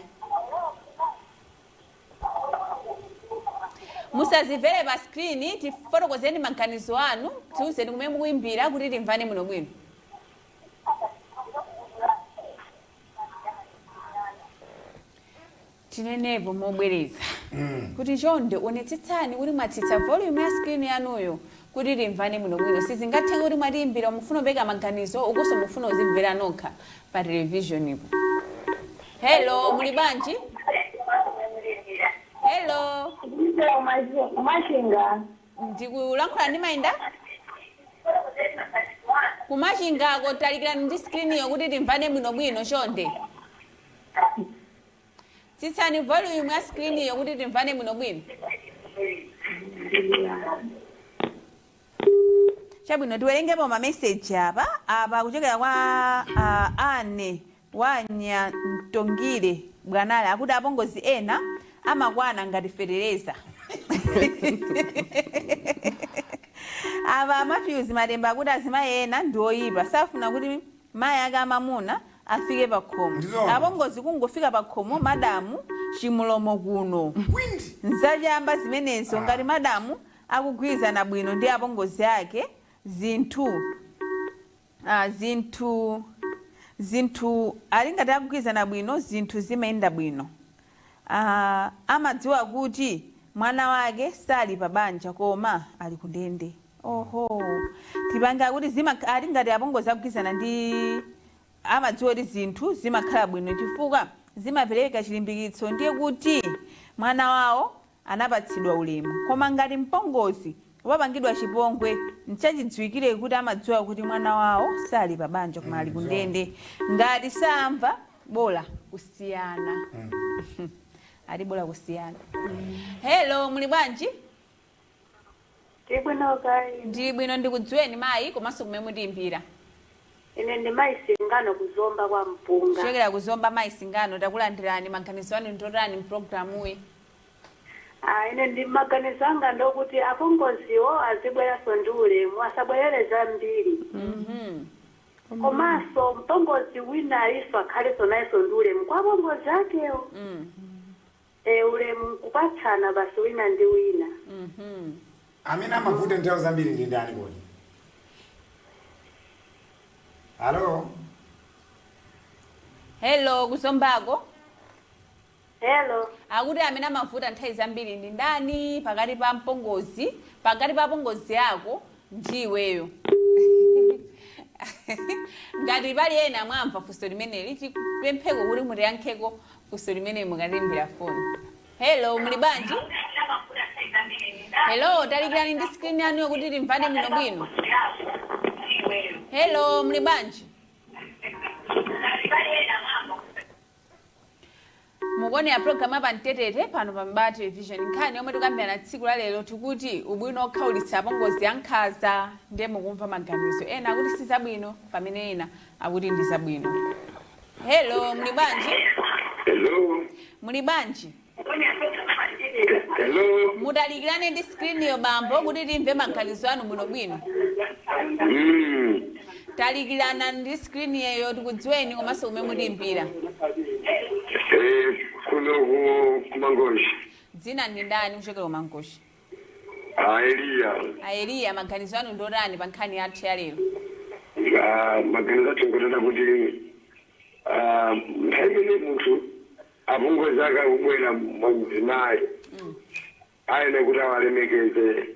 Musazimvere pa screen, tifotokozeni maganizo anu, tiuzeni kumene mukuimbira kuti timvane muno bwino. Tinenepo mobwereza kuti chonde onetsetsani kuti mwatsitsa volume ya screen yanuyo kuti timvane muno bwino. Sizingatheke kuti mwatiimbira, mufuna kupeka maganizo ukunso mufuna uzimvera nokha pa television ipo. Hello, muli bwanji? Hello. Machinga. Ndikulankhula ndi mayinda kumachingako. Talikirani ndi screen iyo kuti timvane bwinobwino. Chonde tsitsani volume ya screen iyo kuti timvane bwinobwino. Chabwino, tiwerengepo mameseji apa apa kuchokera kwa ane wanyamtongire bwanali akuti apongozi ena amakwana ngati fetereza. Apa Matthews Matemba akuti azimayi ena ndi oyipa, safuna kuti mayi ake amamuna afike pa khomo. Ndizona. Apongozi kungofika pa khomo, madamu chimulomo kuno. Kwindi. Nzachamba zimenezo. Ngati madamu akugwirizana bwino ndi apongozi ake, zinthu ali ngati akugwirizana bwino, zinthu zimayenda bwino. Amadziwa kuti mwana wake sali pa banja koma ali kundende. Oho, tipanga kuti zima ali ngati apongozi akugwizana ndi amadziwa kuti zinthu zimakhala bwino chifukwa zimapereka chilimbikitso, ndiye kuti mwana wawo anapatsidwa ulemu. Koma ngati mpongozi wapangidwa chipongwe, nchachidziwikire kuti amadziwa kuti mwana wawo sali pa banja koma ali kundende. Ngati samva, bola kusiyana. Ali bola kusiyana. Hello, muli bwanji? Tibwino kai. Ndi bwino. Ndikudziweni mayi, komanso kumene mutiyimbira. Ine ndi mayi Singano, kuzomba kwa Mpunga. Kuchokera kuzomba, mayi Singano, takulandirani. Maganizo anu ndotani mpulogalamuyi? Ah, ine ndi maganizo anga ndokuti apongoziwo azibweranso ndi ulemu, asabwerere zambiri. Komanso mpongozi wina aliso akhalenso nayenso ndi ulemu kwa apongozi akewo. E, ulemu nkupatsana basi wina ndi wina. Amene amavuta nthawi zambiri ndi ndani kodi? Hello? Hello, kuzombako. Hello. Akuti amene amavuta nthawi zambiri ndi ndani pakati pa mpongozi, pakati pa pongozi yako ndi iweyo? Ngati pali ena mwamva funso limeneli, tipempheko kuti mutiyankheko funso limene mukatimbira foni. Hello, muli bwanji? Hello, talikirani ndi screen yanuyo kuti timvane bwinobwino. Hello, muli bwanji? Mukuonera program apa Mtetete pano pa Mbaa Television. Nkhani yomwe tikambirana tsiku la lero tikuti ubwino okhaulitsa apongozi ankhanza. Ndiye mukumva maganizo ena akuti si zabwino, pamene ena akuti ndi zabwino. Hello, muli bwanji? Hello. Muli bwanji? Hello. Mutalikirane ndi screen yo bambo, kuti timve maganizo anu bwinobwino. Talikirana ndi screen yeyo. Tikudziweni komanso kumene mutimbira. Kuno ku kumangoshi. Dzina ndi ndani kuchokera kumangoshi? Ah, Eliya. Aeliya, maganizo anu ndotani pa nkhani yathu ya lero? Ah, maganizo athu ngotata kuti nthawi imene munthu apongozi ake akubwera mwazimayi, ayene kuti awalemekeze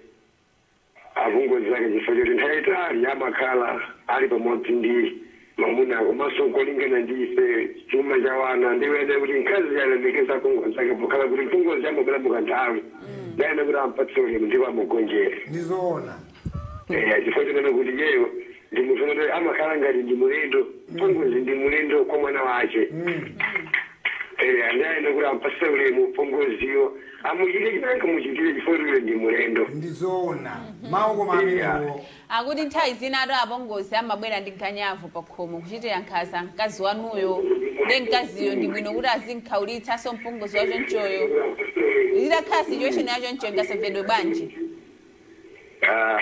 apongozi ake, chifukwa choti nthawi itali amakhala ali pamodzi ndi mamuna, komanso kolingana ndi ife chuma cha wana, ndiwene kuti mkazi alemekeza apongozi ake, pokhala kuti mpongozi amabwera mukanthawi, ndayene kuti ampatse ulemu ndipo amugonjere. Ndizoona. Chifukwa chonena kuti iyeyo ndi munthu unoti amakhala ngati ndi mulendo, mpongozi ndi mulendo kwa mwana wace. Andayenda kuti ampatse ulemu mpongoziyo, amuchite chimene angamuchitire, chifukwa kuti uyo ndi mulendo. Ndizoona mawu koma amenewo. Akuti nthawi zina ato apongozi amabwera ndi ganyavu pa khomo kuchitira nkhanza mkazi wanuyo, ndi mkaziyo ndi bwino kuti azinkhaulitsanso mpongozi wachonchoyo. Zitakhala situation yachoncho, ingasemvedwe bwanji? Ah,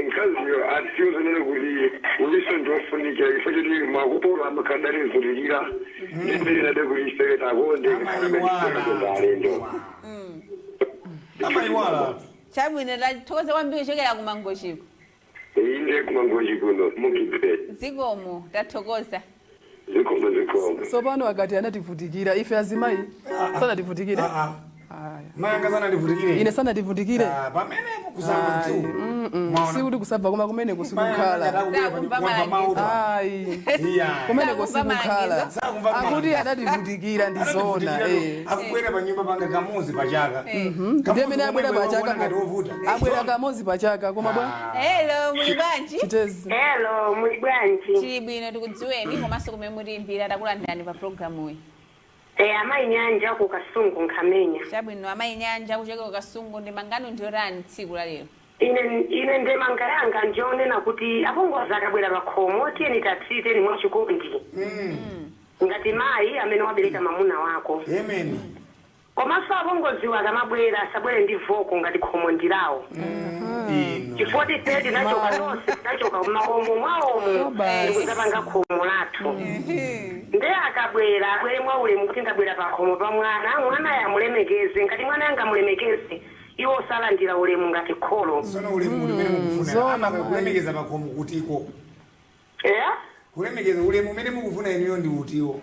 mkaziyo atiyo zonena kuti uliso ndiofunikira, chifukwa choti makopolo amakhala dalivutikira ndimene kuti ife takonde. Amayiwala. Alendo. Amayiwala. Chabwino, tathokoza kwambiri kuchokera kumangochiko. Inde, kumangochi kuno mukipe. Zikomo, tathokoza. Zikomo, zikomo. Tsopano akati anativutikira ife azimayi, sanativutikire? Ah, ah. Aya. Mayanga sanandivutikire. Ine sanativutikire. Ah, pamenepo kusamba. Ayi, sikuti kusabva, koma kumeneko sikukhala. Sakumva malangizo. Ayi, kumeneko Sakumva sikukhala. malangizo. Sakumva Akuti malangizo. anativutikira, ndizona eh. Akubwera pa nyumba panga kamuzi pachaka. Ndiye mene abwera pachaka, ngati wovuta. abwera kamozi pachaka, koma bwa Hello, muli bwanji? Chitezi. Hello, muli bwanji? Tili bwino. Tikudziweni komanso kumene mutiyimbira. Takulandirani pa programuyi. Eh, amayi Nyanja ku Kasungu, Nkhamenya. Chabwino, amayi Nyanja kuchokera ku Kasungu, ndi mangano ndiotani tsiku la lero? Ine ndemanga yanga ndionena kuti apongozi akabwera pakhomo, tiyeni tatsiteni mwachikondi ngati mayi amene wabereka mamuna wako. Amen. Komanso apongoziwo akamabwera, asabwere ndi voko ngati khomo ndilawo, Ino. chifukwa ife tinachoka tonse, tinachoka makomo mwawomo ndikudzapanga khomo lathu. Nde akabwera, abwere mwaulemu kuti ndabwera pa khomo pa mwana, mwana yamulemekeze. Ngati mwana angamulemekeze, iwo osalandira ulemu ngati kholo. Sono ulemu umene mukufuna Zona, ama kulemekeza pakhomo kutiko? Yeah? Kulemekeza, ulemu umene mukufuna inuyo ndi utiwo?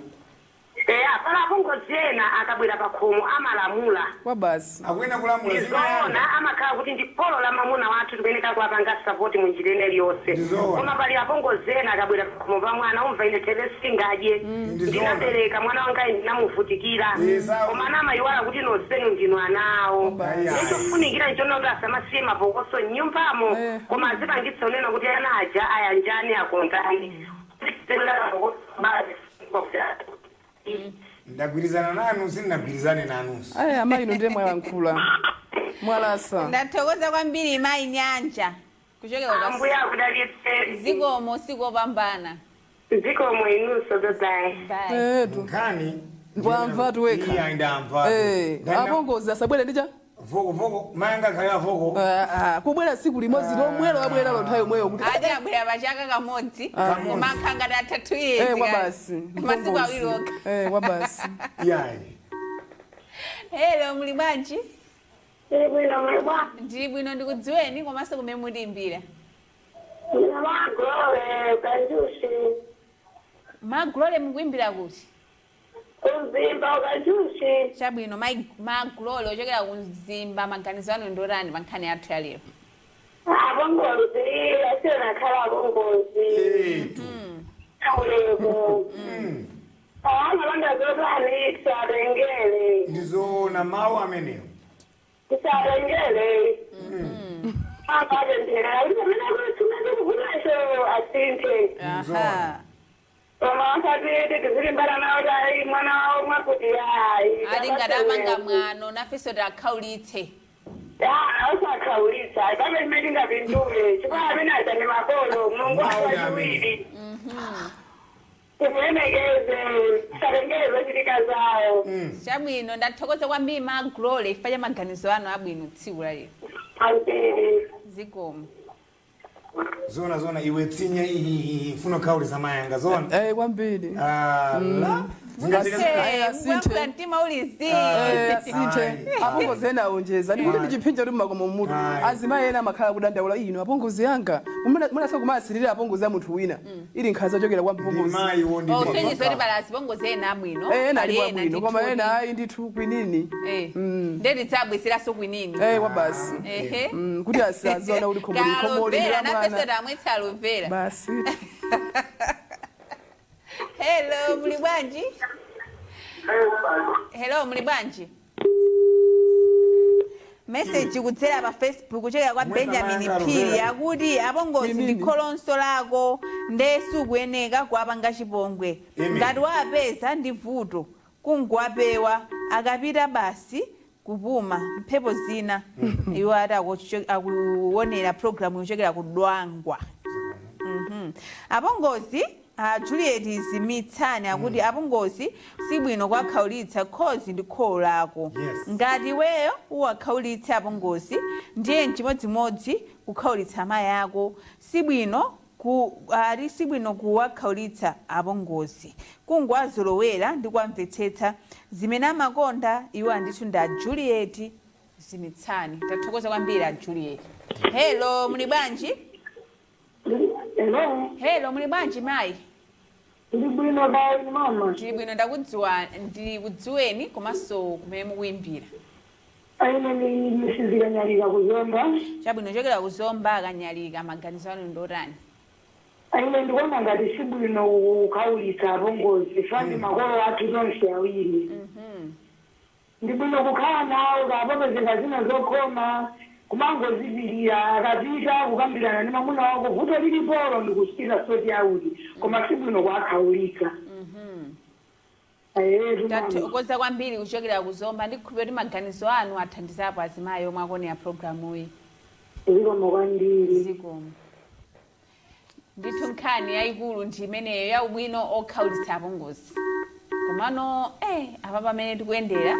Eya, pala apongozi ena akabwera pa khomo amalamula. Kwa basi. Akuyena kulamula. Ndizoona, amakhala kuti ndi kholo la mamuna wathu, tikuyeneka kuwapanga support mu njira ina iliyonse. Ndizoona. Koma pali apongozi ena akabwera pakhomo pa mwana, umva, "Ine thebe singadye, Ndizoona. ndinabereka mwana wanga, ndinamuvutikira." Sawa. Koma ana amayiwala kuti nonsenu ndinu ana awo. Ayi, ayi. Nechofunikira nchona kuti asamasiye mapokoso mnyumbamo, koma azipangitsa unena kuti ana aja ayanjani, akondani. Ndagwirizana nanu, sindinagwirizane nanunso. Aya, amayi, inu ndiye mwalankhula, mwalasa. Ndathokoza kwambiri, mayi Nyanja, kuchokera kwa Ambuya akudalitse. Zikomo, sikopambana. Zikomo inunso, bye. Bye. Etu. Nkhani. Wamva tu wekha. Iya, ndamva. Apongozi asabwere ndicha Voko voko, mayanga khaya voko. Ah, ah, kubwera tsiku limodzi lomwelo wabweralo, nthawi yomweyo kuti Ati abwera pachaka kamodzi, Kamodzi. koma akhanga ngati atha 2 years. Kwa basi. Masiku 2 okha. Kwa basi. Iyayi. Hello, muli bwanji? Bwino, muli bwa? Ndili bwino, ndikudziweni komanso kumene mutimbira. Magulole Kanjushi. Magulole, mukuimbira kuti? Kumzimba, Kanjushi. Chabwino, Magulole ochokera kumzimba, maganizo anu ndotani pa nkhani yathu ya lero? Abongozi asiyonakhala abongozi. Etu. Ulemu amalonda zotani, tisatengere. Ndizoona mawu amenewo. Tisatengere, akapemphera kuti pamene akutsumene kuvulacho asinthe. Aha. Koma asati tizilimbana nawo tayi mwana wawo mwakuti ayi. Ati ngati amanga mwano, nafenso takhaulitse. Osakhaulitsa pamene limene tingapindule, chifukwa amene aja ndi makolo, Mulungu awachiwiri timulemekeze, tisatengere zochitika zawo. Chabwino, ndathokoza kwambiri, Magulole, chifukwa cha maganizo anu abwino tsiku la lero. Ambiri. Zikomo. Zona zona, iwe tsinya ihihihi funa khaulisa mayanga zona. Kwambiri. Ala. Ayi, asinthe. Kuyankhula mtima uli zii. Asinthe. Ayi. Apongozi ena aonjeza, ndikuti ndichiphinja kuti mmakomo mutu Ayi. azimayi ena amakhala kudandaula, ino apongozi anga munasa kumasirira apongozi a munthu wina, ili nkhanza ochokera kwa mpongozi. Ndimayi wo ndi. Usonyeza kuti pali azipongozi ena abwino. Ena pali alipo abwino, koma ndithu ena ayi ndithu, kwinini. Ndeti tidzabwezeranso kwinini. Kwa basi. Ehe. Kuti asaziona kuti khomoli khomoli Aloe vera, ndi la nafenso mwana. tamwetsa aloe vera. Basi. Hello, muli bwanji? Hello, muli bwanji? Message kudzera pa Facebook kuchokera kwa Mwesa Benjamin mayanga Phiri aloe vera. akuti apongozi Kwinini. ndi kholonso lako, nde sukuyeneka kuwapanga chipongwe. Amen. Ngati wapeza ndi vuto, kungowapewa, akapita basi kupuma mphepo zina. Iwo ati akuonera programu yochokera ku Dwangwa. Apongozi Juliet Zimitsani akuti apongozi sibwino kwakhaulitsa, khozi ndi kholo lako. Ngati iweyo uwakhaulitse apongozi, ndiye nchimodzimodzi kukhaulitsa amayi ako. Sibwino ku ali sibwino kuwakhaulitsa apongozi, kungowazolowera ndi kuwamvetsetsa zimene amakonda iwo. Andithu ndi a Juliet Zimitsani. Tathokoza kwambiri, a Juliet. Hello, muli bwanji? Hello. Hello, muli bwanji, mayi? Ndili bwino, kaya mama? Ndili bwino, ndakudziwa, ndikudziweni komanso kumene mukuyimbira. Aine ndi Mrs. Kanyalika, kuzomba. Chabwino, chokera kuzomba, Akanyalika, maganizo anu ndotani? Aine ndikuona ngati sibwino kukhaulitsa apongozi, fani makolo athu tonse awiri. Ndi bwino kukhala nawo, kapapezeka zina zokhoma, kumangozipirira, akapita kukambirana ndi mamuna wako vuto lilipolo ndikuchita sort out, koma sibwino kuakhaulitsa. Ayetu mama. Tathokoza kwambiri kuchokera kuzomba, ndikhulupirira kuti maganizo anu athandizapo azimayi omwe akuonera programu iyi. Zikomo kwambiri. Zikomo ndithu. Nkhani yayikulu ndi imeneyo ya ubwino okhaulitsa apongozi, komano apa pamene tikuyendera.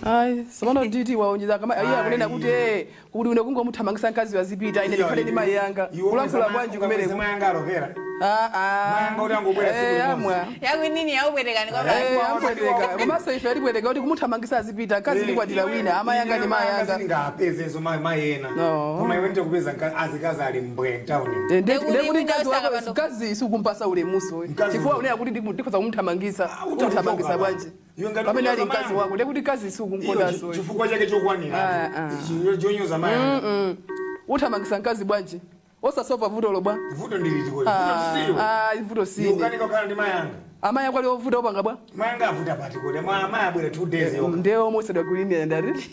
Ayi, somano nditi waonjeza kama iye akunena kuti kuti une kungomuthamangisa mkazi wazipita, ine ndikhale ndi mayi yanga, kulankhula bwanji kumeneko? Mayanga aloe vera. Mayanga kuti angobwera tsiku Eh, limodzi. amwa. Yakwinini yaubwerekani kwa basi. Eh, ampweteka komanso ife atipweteka kuti kumuthamangisa azipita mkazi ndikwatira wina amayanga ndi mayanga. Sindingapezezo mayena. No. Koma iwe ndikupeza azikazi ali mbwe mtawuni. Eh, Ndekuti ndekuti wina mkazi osaka wako pano. mkazi sukumpasa ulemuso Mkazi chifukwa uyu. unena kuti ndikhoza kumuthamangisa. Ah, utakuchoka Umuthamangisa pa. bwanji Iwe ngati pamene ali unyoza mkazi mayanga. wako ndekuti mkazi Iyo sukumkondaso. chifukwa chake chokwanira. Ah, ah. Ichi chonyoza mayanga. Uthamangisa mkazi bwanji osasova vuto lobwa. Vuto ndiliti kodi? Vuto siwe. Ah, vuto sine. Ukanika kukhala ndi mayanga. Amayi ako ali ovuta opanga bwa. Mayanga avuta pati kodi? Mayi abwera 2 days yokha. Ndiye omwe usadwa kulimira ndati.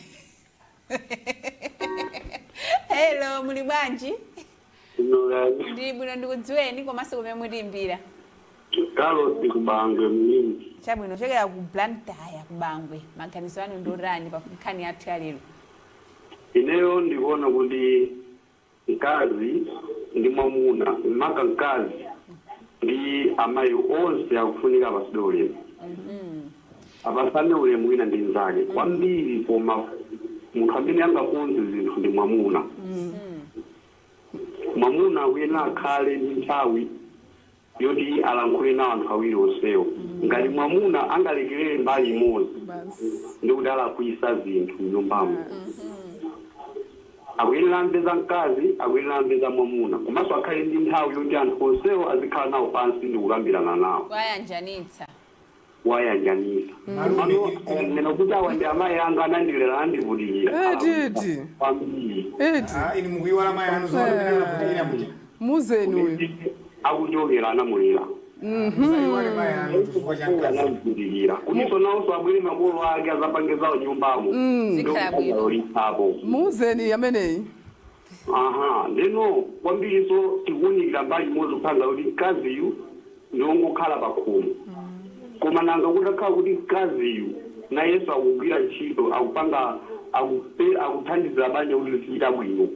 Hello, muli bwanji? Ndili bwino, ndikudziweni komanso kumene mutimbira. Carlos kubangwe mnini. Chabwino, chokera ku Blantyre kubangwe. Maganizo anu ndi otani pa nkhani yathu ya lero? Ineyo ndikuona kuti mkazi ndi mwamuna, maka mkazi ndi amayi onse akufunika apasidwe ulemu, apasane ulemu wina ndi nzake kwambiri. Koma munthu amene angakonze zinthu ndi mwamuna. Mwamuna akuyenera akhale ndi nthawi yoti alankhule nawo anthu awiri onsewo. Ngati mwamuna angalekerere mbali imodzi, ndikuti alakwisa zinthu mnyumbamo. Akuyenera amve za mkazi, akuyenera amve za mwamuna, komanso akhale ndi nthawi yoti anthu onsewo azikhala nawo pansi ndi kukambirana nawo. Wayanjanitsa. Wayanjanisa. Malume, Mano nena kuti awa ndi amayi anga, anandilera, andivutikira. Eh, titi. Kwambiri. Eti. Ah, inu mukuiwala mayi anu zona pamene anavutikira muja. Muzeni uyu. Akuchokera anamulera. Musaiwale mayi anu chifukwa cha mkazi. Anavutikira kutinso nawonso abwere makolo ake azapange zawo nyumbamo. Zikhala bwino. Ndikuolitsapo. Muzeni ameneyi. Aha, ndeno kwambiriso tikuwunikira mbali imodzi kupanga kuti mkaziyu ndiwongokhala pakhomo. Koma nanga kutakhala kuti mkaziyu nayenso akugwira ntchito, akupanga, akuthandizira banja kuti lizichita bwino,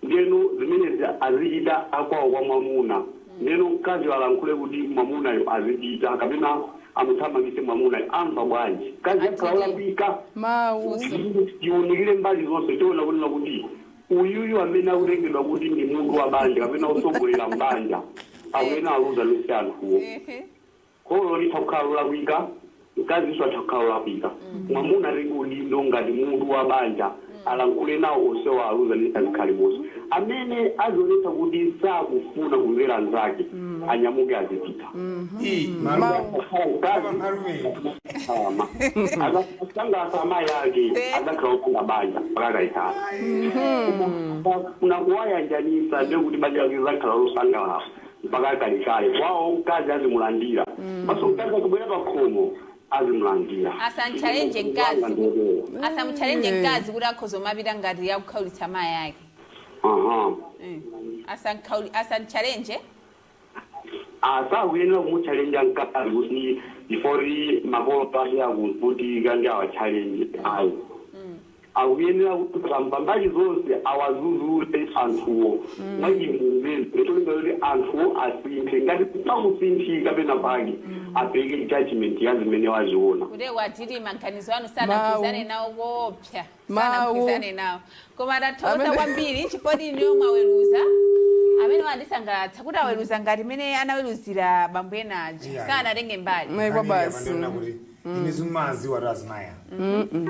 ndeno zimenezi azichita akwawo kwa mwamuna. Ndeno mkaziyo alankhule kuti mwamunayo azichita kapena amuthamangise mwamunayo, amva bwanji? Mkazi akhala olakwika. Mawu. Tiunikire mbali zonse, tiona kunena kuti uyuyu amene akutengedwa kuti ndi mutu wa banja kapena usogolera mbanja amene aluza nonse anthuwo. Kholo litha kukhala lolakwika, mkazinso atha kukhala lolakwika. Mwamuna atenge udindo ngati mutu wa banja, alankhule nawo onsewo, aluza nonse, azikhale bonse. Amene azionetsa kuti sakufuna kumvera anzake anyamuke azipita. Ii, malume. Mkazi Malume. akasangasa amayi ake, adzakhala opanda banja mpaka kalekale. Kuna kuwayanjanisa, ndekuti banja lake zakhala losangalala mpaka kalekale. Kwawo mkazi azimulandira, maso mkazi akubwera pakhomo azimulandira. Asamchalenje mkazi, asamchalenje mkazi kuti akhoza umapita ngati yakukhaulitsa mayi ake. Aha. Asamchalenje. Asakuyenera kumuchalenja mkazi kuti before makolo ake akuvutika ndi awachalenje, ayi. Akuyenera kuti pambali zonse awazuzule anthuwo mwachimvumvezi, cholinga kuti anthuwo asinthe. Ngati pakusinthika pena pake, apereke judgment ya zimene waziona. Kuti watiri maganizo anu sanagwirizane nawo koopsa. Mawu. Sanagwirizane nawo, koma tathokoza kwambiri chifukwa iniyo mwaweruza amene wandisangalatsa kuti aweruza ngati mene anaweruzira bambo ena aja. Sanatenge mbali. Kwa basi. Ndona kuti ine zimaziwa kuti azimaya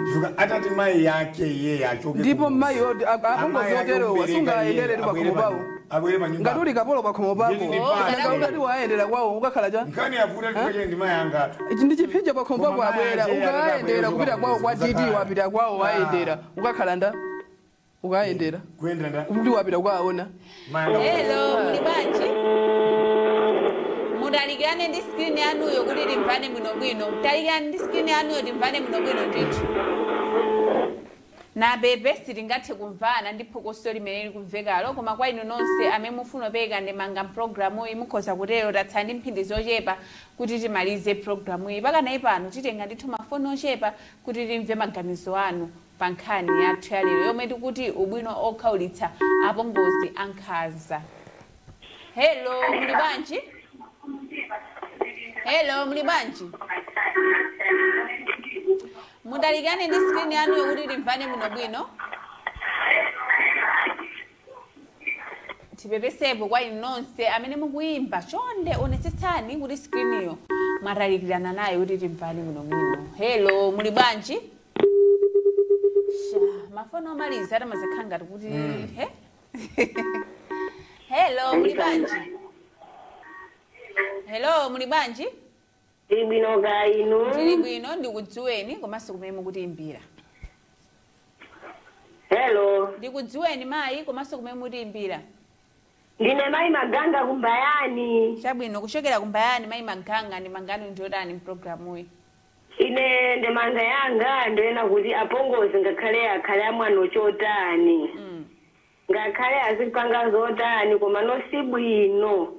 chifukwa atati mayi yake iye achoke Ndipo kumuzi. mayi Amayi apongozi ake oterowa ombereka sungayendere iye, tu pakhomo abwere pawo. Abwere pa nyumba. Ngati uli kapolo pakhomo pako, Ndili pano. ngati wayendera kwawo ukakhala cha Nkhani yavuta chifukwa chake ndi mayi angatu. Ichi ndi chiphinjo pakhomo pako. Koma Abwera mayi aje ukayendera akabwera kupita kwawo kwa kuza DD kale. wapita kwawo wayendera ukakhala nda ukayendera Kuyendera nda kuti wapita kukaona. Mayi anga. Hello, muli bwanji? Mutalikirane ndi screen yanuyo kuti timvane bwinobwino. Mutalikirane ndi screen yanuyo timvane bwinobwino ndithu. Na bebe sitingathe kumvana ndi phokoso limene likumvekalo. Koma kwa inu nonse amene mufuna kupereka ndemanga mpulogalamu iyi, mukhoza kutero. Tatsala ndi mphindi zochepa kuti timalize pulogalamu iyi. Pakanayi pano titenga ndithu mafoni ochepa kuti timve maganizo anu pa nkhani yathu ya lero yomwe tikuti ubwino okhaulitsa apongozi ankhanza. Hello, muli bwanji? Hello, muli bwanji? Mutalikane ndi screen yanuyo kuti timvane bwinobwino. Tipepesepo kwa inu nonse amene mukuyimba, chonde onetsetsani kuti screeniyo mwatalikirana nayo kuti timvani bwinobwino. Hello, muli bwanji? Sha, mafoni omaliza atamazakhala ngati kuti he. Hello, muli bwanji? Hello, muli bwanji? Tili bwino, ka inu? Tili bwino, ndikudziweni komanso kumene mukutiimbira. Hello. Ndikudziweni mayi, komanso kumene mutiimbira. Ndine mayi Maganga kumbayani. Chabwino, kuchokera kumbayani mayi Maganga, ndi mangano ndiotani mpulogalamuyi? Ine ndemanga yanga ndoyena kuti apongozi ngakhale akhale amwano chotani, ngakhale azipanga zotani, koma nosi bwino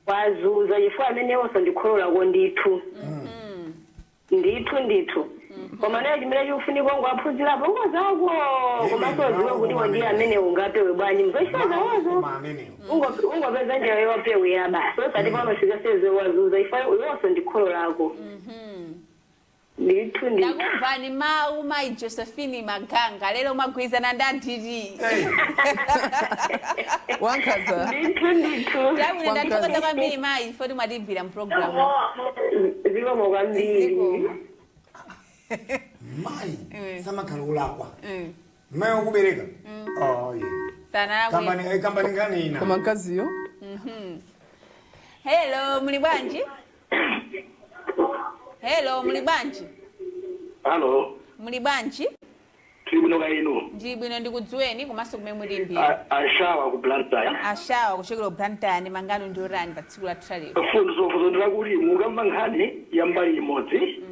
kwazuza, chifukwa amenewonso ndikhololako ndithu ndithu ndithu. Koma naye chimene chikufunika ungoaphunzira apongozi ako, komanso udziwe kuti ndiye amene ungapewe bwanji mzochita zawozo. Koma amenewo. Ungopeza njira yopewera basi, osati pamafika seze wazuza ifa, iwonso ndikholo lako ndithu ndithu. Ndakumvani mawu mayi Josephine Maganga, lero mwagwirizana ndi antiti. Hey, Wankhaza. Ndithu ndithu. Chabwino, ndathokoza kwambiri mayi foti mwatiimbira mpulogalamu. Zikomo kwambiri. Zikomo. Mayi samakhala ulakwa, mayi wokubereka, oh yeah. Sana. Kambani kambani ngani ina. Koma mkaziyo. Hello, muli bwanji? Hello, muli bwanji? Halo. Muli bwanji? Tili bwino, ka inu? Ndili bwino, ndikudziweni komanso kumene mutiimbira. Ashawa ku Blantyre. Ashawa kuchokera ku Blantyre, ndi mangano ndiotani pa tsiku lathu lero? Funso ndilakuti mukamva nkhani ya mbali imodzi.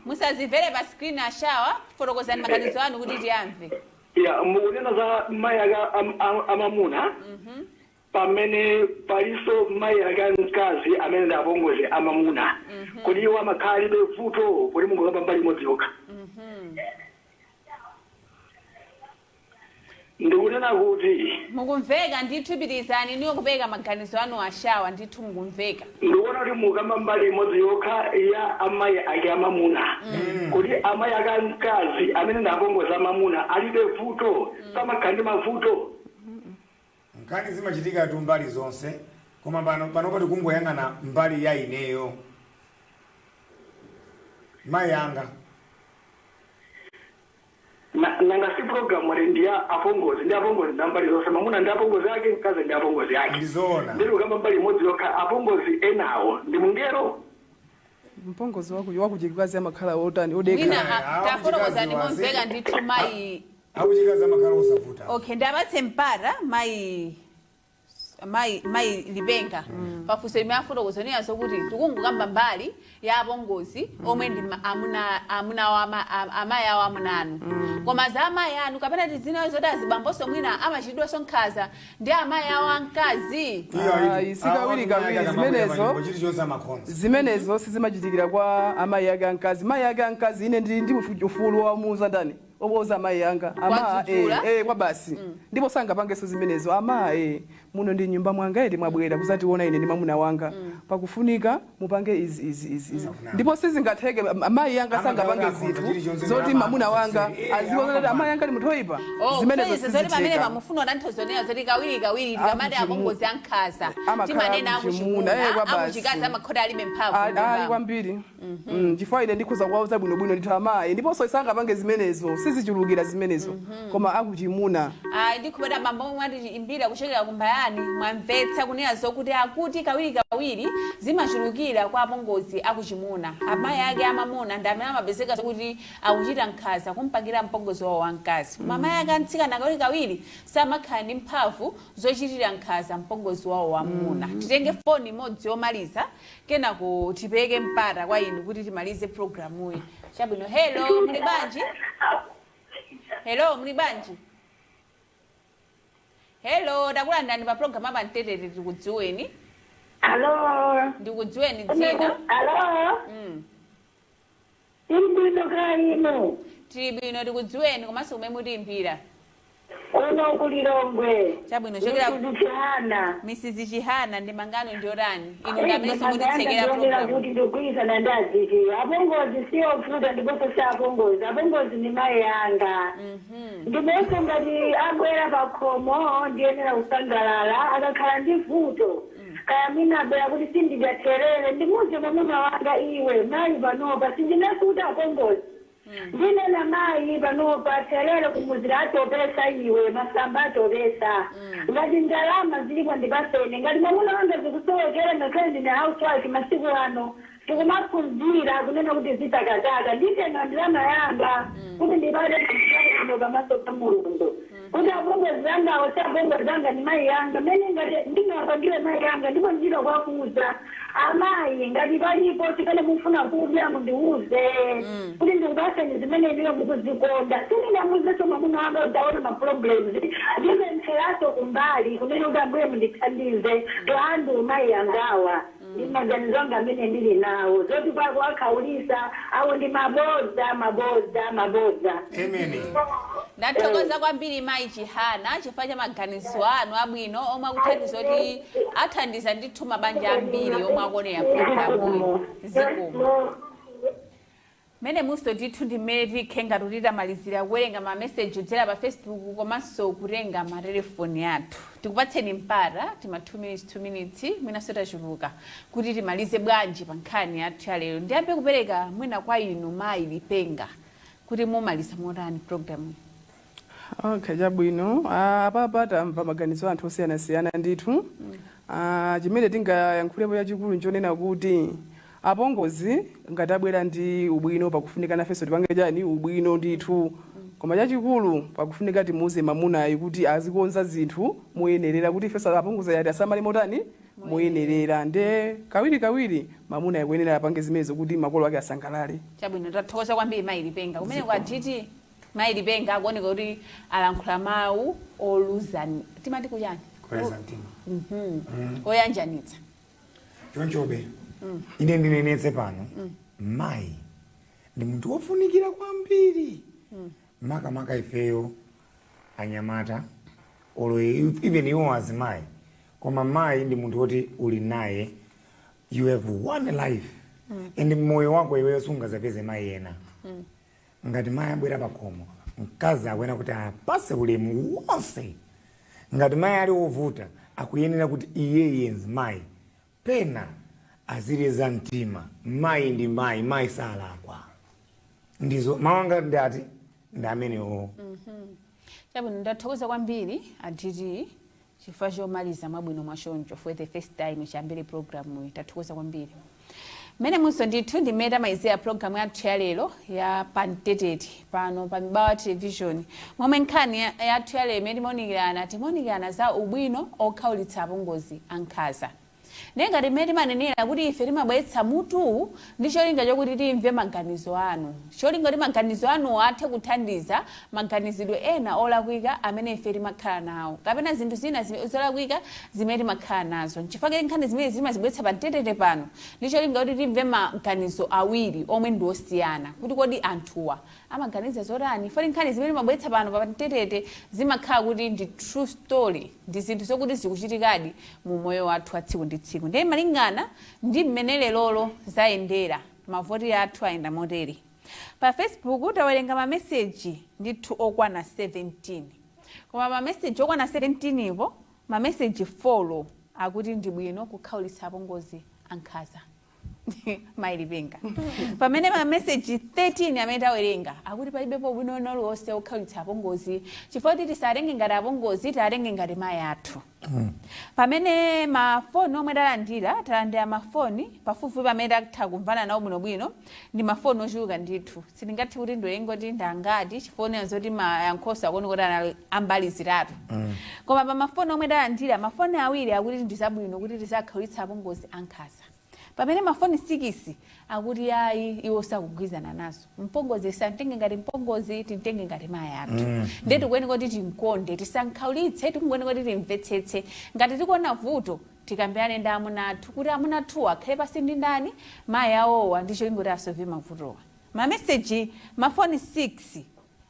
Musazimvere pa screen ashawa, fotokozani maganizo anu kuti tiyamve. Ya, mukunena za mayi aka amamuna, pamene palinso mayi aka mkazi amene ndi apongozi amamuna, kuti iwo amakhala alibe vuto kuti mungokamba mbali imodzi yokha? Ndikunena kuti Mukumveka ndithu, pitirizani niwo kupereka maganizo anu ashawa, ndithu mukumveka. Ndikuona kuti mukamba mbali imodzi yokha ya amayi ake amamuna, kuti amayi ake amkazi amene ndi apongozi amamuna alibe vuto, samakhala ndi mavuto? Nkhani zimachitika tu mbali zonse, koma pano panopa tikungoyang'ana mbali ya ineyo, mayi anga. Nanga si program ali ndi ya apongozi ndi apongozi ndi mbali zonse, mamuna ndi apongozi ake, mkazi ndi apongozi ake. Ndizoona. Ndiri kukamba mbali imodzi yokha, apongozi enawo ndi mungero. Mpongozi wakuchikazi amakhala otani, odekha. Mwina tafotokozani akuchikazi momveka ndithu mayi. Akuchikazi amakhala osavuta. Okay, ndapatse mpata mayi Lipenga pafunso limene afotokoza niyazo kuti tikungokamba mbali ya apongozi omwe ndi amuna wa amayi awo amuna anu, koma za amayi anu kapena tizinayo zoti azibambonso mwina amachitidwanso nkhanza ndi amayi awo amkazi. Ayi, si kawiri kawiri zimenezo. Chilichonse amakhonza. Zimenezo sizimachitikira kwa amayi ake amkazi. Mayi ake amkazi, ine ndili ndi ufulu wamuuza ndani, oboza amayi anga ama. Kwadzudzula? Kwa basi, ndipo sangapangenso zimenezo. Ama muno ndi nyumba mwanga edi, mwabwera kuzationa ine ndi mwamuna wanga, pakufunika mupange izi izi izi izi, ndipo sizingatheke amayi anga sangapange Amakhala zinthu chilichonse zoti ndi mwamuna wanga aziona kuti amayi anga ndi munthu oyipa. Oh, Zimenezo kusonyeza zoti pamene sizichitika. pamufuna tanthauzo zoti kawiri kawiri tikamati apongozi ankhanza Amakhala timanena akuchimuna, akuchimuna, kwa basi. akuchikazi amakhota alibe mphamvu Ayi m'nyumbamo. kwambiri. Chifukwa ine ndikhuza kuwauza bwinobwino ndithu amayi, ndiponso isangapange zimenezo, sizichulukira zimenezo, koma akuchimuna. Ayi, ndikhupeta bambo omwe mwatiimbira kuchokera kumbayani, mwamvetsa kunena zokuti akuti kawiri kawiri zimachulukira kwa apongozi akuchimuna, amayi ake amamuna ndi amene amapezeka zokuti akuchita nkhanza kumpangira mpongozi wawo wamkazi, koma amayi ake amtsikana kawiri kawiri samakhala ndi mphamvu zochitira nkhanza mpongozi wawo wamuna. Titenge foni imodzi yomaliza, kenako tipereke mpata kwa inu kuti timalize programuyi. Chabwino, hello, muli bwanji? Hello, muli bwanji? Hello, takulandirani pa program apa Mtetete, tikudziweni. Alo. Ndikudziweni dzina. Alo. Tili bwino, ka inu? Tili bwino, tikudziweni komanso kumene mutiimbira. Kuno. Kuno kulilongwe. Chabwino, chokera Mrs. Chihana. Mrs Chihana, ndemanga yanu ndiyotani? Inu ndi amene mukutitsekera program. Kuti ndikugwirizana ndi aziti apongozi siyovuta, ndiponso si apongozi, apongozi ndi mayi anga. Ndiponso ngati abwera pakhomo ndiyenera kusangalala. Akakhala ndi vuto, kaya mwina abwera kuti sindidya, ndimuze mwamuna wanga, "Iwe mayi, panopa sindinasuta apongozi, ndinena mayi, panopa therere kumuzira atopesa, iwe masamba atopesa. Ngati ndalama zilipo ndipasene." Ngati mwamuna wanga zikusowekera, ngakhale ndine housewife, masiku ano tikumaphunzira kunena kuti zitakataka, nditenga ndalama yanga kuti ndipate ino pamaso pa Mulungu, kuti apongozi angawo si apongozi anga, ni mayi yanga. Mene ngati ndingapangire mayi yanga, ndipo ndilo kwakuza amayi, ngati palipo chimene mufuna kudya mundiuze kuti ndikupaseni zimene ndiyo mukuzikonda. Sindingamuzeso mwamuna wanga utaona ma problems, ndipempheraso kumbali kumene kuti, "Ambuye, mundithandize toandu mayi angawa." Ndi maganizo anga amene ndili nawo. Zoti kwako akhaulisa awo ndi mabodza, mabodza, mabodza. Amen. Ndathokoza kwambiri, Mayi Chihana, chifukwa cha maganizo anu abwino omwe akuthandiza kuti athandiza ndithu mabanja ambiri omwe akuonera programuyi. Zikomo. Mene muso ndithu ndi mmene tikhenga kuti tamalizira kuwerenga mameseji kudzera pa Facebook komanso kutenga matelefoni athu. Tikupatseni mpata tima 2 minutes, 2 minutes, mwinanso tachuluka, kuti timalize bwanji pa nkhani yathu ya lero. Ndiyambe kupereka mwina kwa inu, Mayi Lipenga, kuti mumaliza motani programu? Okay, chabwino. Apapa tamva maganizo anthu osiyanasiyana ndithu. Chimene tingayankhulepo chachikulu nchonena kuti apongozi ngati abwera ndi ubwino, pakufunika nafenso tipange chani? Ubwino ndithu. Koma chachikulu pakufunika timuuze mamunayi kuti azikonza zinthu moyenerera, kuti ifenso apongozi ati asamale motani? Moyenerera. Nde kawiri kawiri mamuna akuyenera apange zimenezo kuti makolo ake asangalale. Chabwino, tathokoza kwambiri, Mayi Lipenga. Kumene kwatiti Mayi Lipenga akuoneka kuti alankhula mawu oluzani, timati kuchani? Kuleza mtima. Oyanjanitsa. Chonchobe ine ndinenetse pano, mayi ndi munthu wofunikira kwambiri, makamaka ifeyo anyamata, olo even iwo azimayi. Koma mayi ndi munthu woti uli naye, you have one life, and moyo wako iweyo sungazapeze mayi ena. Ngati mayi abwera pakhomo, mkazi akuyenera kuti apase ulemu wonse. Ngati mayi ali wovuta, akuyenera kuti iyeye mzimayi pena azileza mtima. Mayi ndi mayi, mayi salakwa. Ndizo mawu anga ndati ndi amenewo. Chabwino, ndathokoza kwambiri aditi chifukwa chomaliza mwabwino mwachoncho for the first time chiyambire programu iyi. Tathokoza kwambiri. Mmene munso ndithu ndimene tamalizira programu yathu ya lero ya Pamtetete pano pa Mibawa Television, momwe nkhani yathu ya lero imene timaonekerana za ubwino okhaulitsa apongozi ankhanza. Ngati mmene timanenera kuti ife timabweretsa mutuwu ndi cholinga chokuti timve maganizo anu, cholinga kuti maganizo anuwo athe kuthandiza maganizidwe ena olakwika amene ife timakhala nawo, kapena zinthu zina zolakwika zimene timakhala nazo. Nchifukwa nkhani zimene zimazibweretsa pa mtetete pano ndi cholinga kuti timve maganizo awiri omwe ndi osiyana, kuti kodi anthuwa amaganiza zotani. Foti nkhani zimene timabweretsa pano pa mtetete zimakhala kuti ndi true story, ndi zinthu zokuti zikuchitikadi mu moyo wathu wa tsiku ndi tsiku. Ndiye malingana ndi mmene lerolo zayendera, mavoti athu ayenda motere. Pa Facebook tawerenga mameseji ndithu okwana 17, koma mameseji okwana 17 ipo, mameseji 4 akuti ndi bwino kukhaulitsa apongozi ankhanza, Mayi Lipenga, pamene mameseji 13 amene tawerenga akuti palibepo ubwino uliwonse okhaulitsa apongozi, chifukwa kuti tisatenge ngati apongozi, tiatenge ngati mayi athu. Pamene mafoni omwe talandira, talandira mafoni pafupifupi amene tatha kumvana nawo bwinobwino ndi mafoni ochuluka ndithu. Sitingathe kuti ndiwerenge kuti ndangati, chifukwa zoti mayankhoso akuoneka kuti anali ambali zitatu. Koma pa mafoni omwe talandira, mafoni awiri akuti ndi zabwino kuti tizakhaulitsa apongozi ankhanza, pamene mafoni 6 akuti ayi, iwo sakugwirizana nazo. Mpongozi santenge ngati mpongozi, timtenge ngati mayi athu. Ndiye tikuyenera kuti timkonde, tisankhaulitse, tikuyenera kuti timvetsetse. Ngati tikuona vuto, tikambirane ndi amuna athu, kuti amuna athuwo akhale pasi ndi ndani? Mayi awowa, ndi cholinga kuti asolve mavutowa. Mameseji, mafoni 6.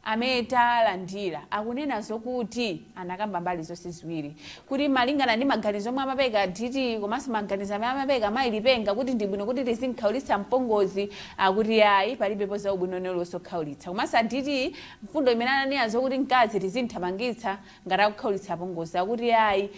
Amene talandira akunena zokuti anakamba mbali zonse ziwiri, kuti malingana ndi maganizo omwe amapeka DT komanso maganizo amene amapeka mayi Lipenga, kuti ndi bwino kuti tizinkhaulitsa mpongozi, akuti ayi, palibepo za ubwino nelonso kukhaulitsa. Komanso a DT, mfundo imene ananena zokuti mkazi tizinthamangitsa ngati akukhaulitsa apongozi, akuti ayi,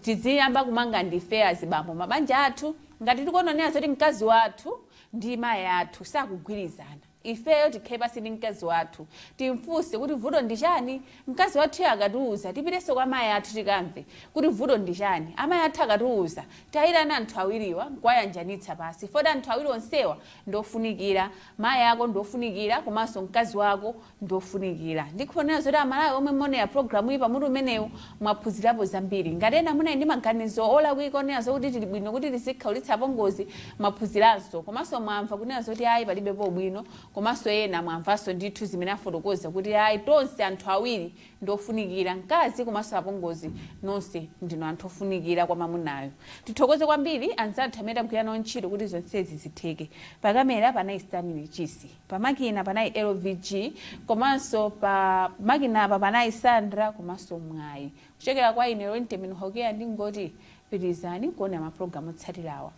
tiziyamba kumanga ndife azibambo mabanja athu. Ngati tikuononera zoti mkazi wathu ndi mayi athu sakugwirizana, ifeyo tikhale pasi ndi mkazi wathu, timfunse kuti vuto ndi chani. Mkazi wathuyo akatiuza, tipitenso kwa mayi athu, tikamve kuti vuto ndi chani. Amayi athu akatiuza, tayitana anthu awiriwa nkuwayanjanitsa pasi, foti anthu awiri onsewa ndofunikira. Mayi ako ndofunikira komanso mkazi wako ndofunikira. Ndikufonera zoti Amalawi omwe muonera programu iyi, pamutu umenewu mwaphunzirapo zambiri. Ngati ena munali ndi maganizo olakwika onena zokuti tili bwino kuti tizikhaulitsa apongozi, mwaphunziranso. Komanso mwamva kunena zoti ayi, palibepo bwino. Komanso ena mwamvanso ndithu zimene afotokoza kuti ayi, tonse anthu awiri ndofunikira, mkazi komanso apongozi, nonse ndinu anthu ofunikira kwa mamunayo. Tithokoze kwambiri anzathu amene tagwira nawo ntchito kuti zonsezi zitheke. Pakamera panali Stanley Chisi, pamakina panali LVG, komanso pa makina apa panali Sandra komanso Mwayi. Kuchokera kwa ine, Lwente Hokeya, ndingoti pitirizani kuona mapulogalamu otsatirawa.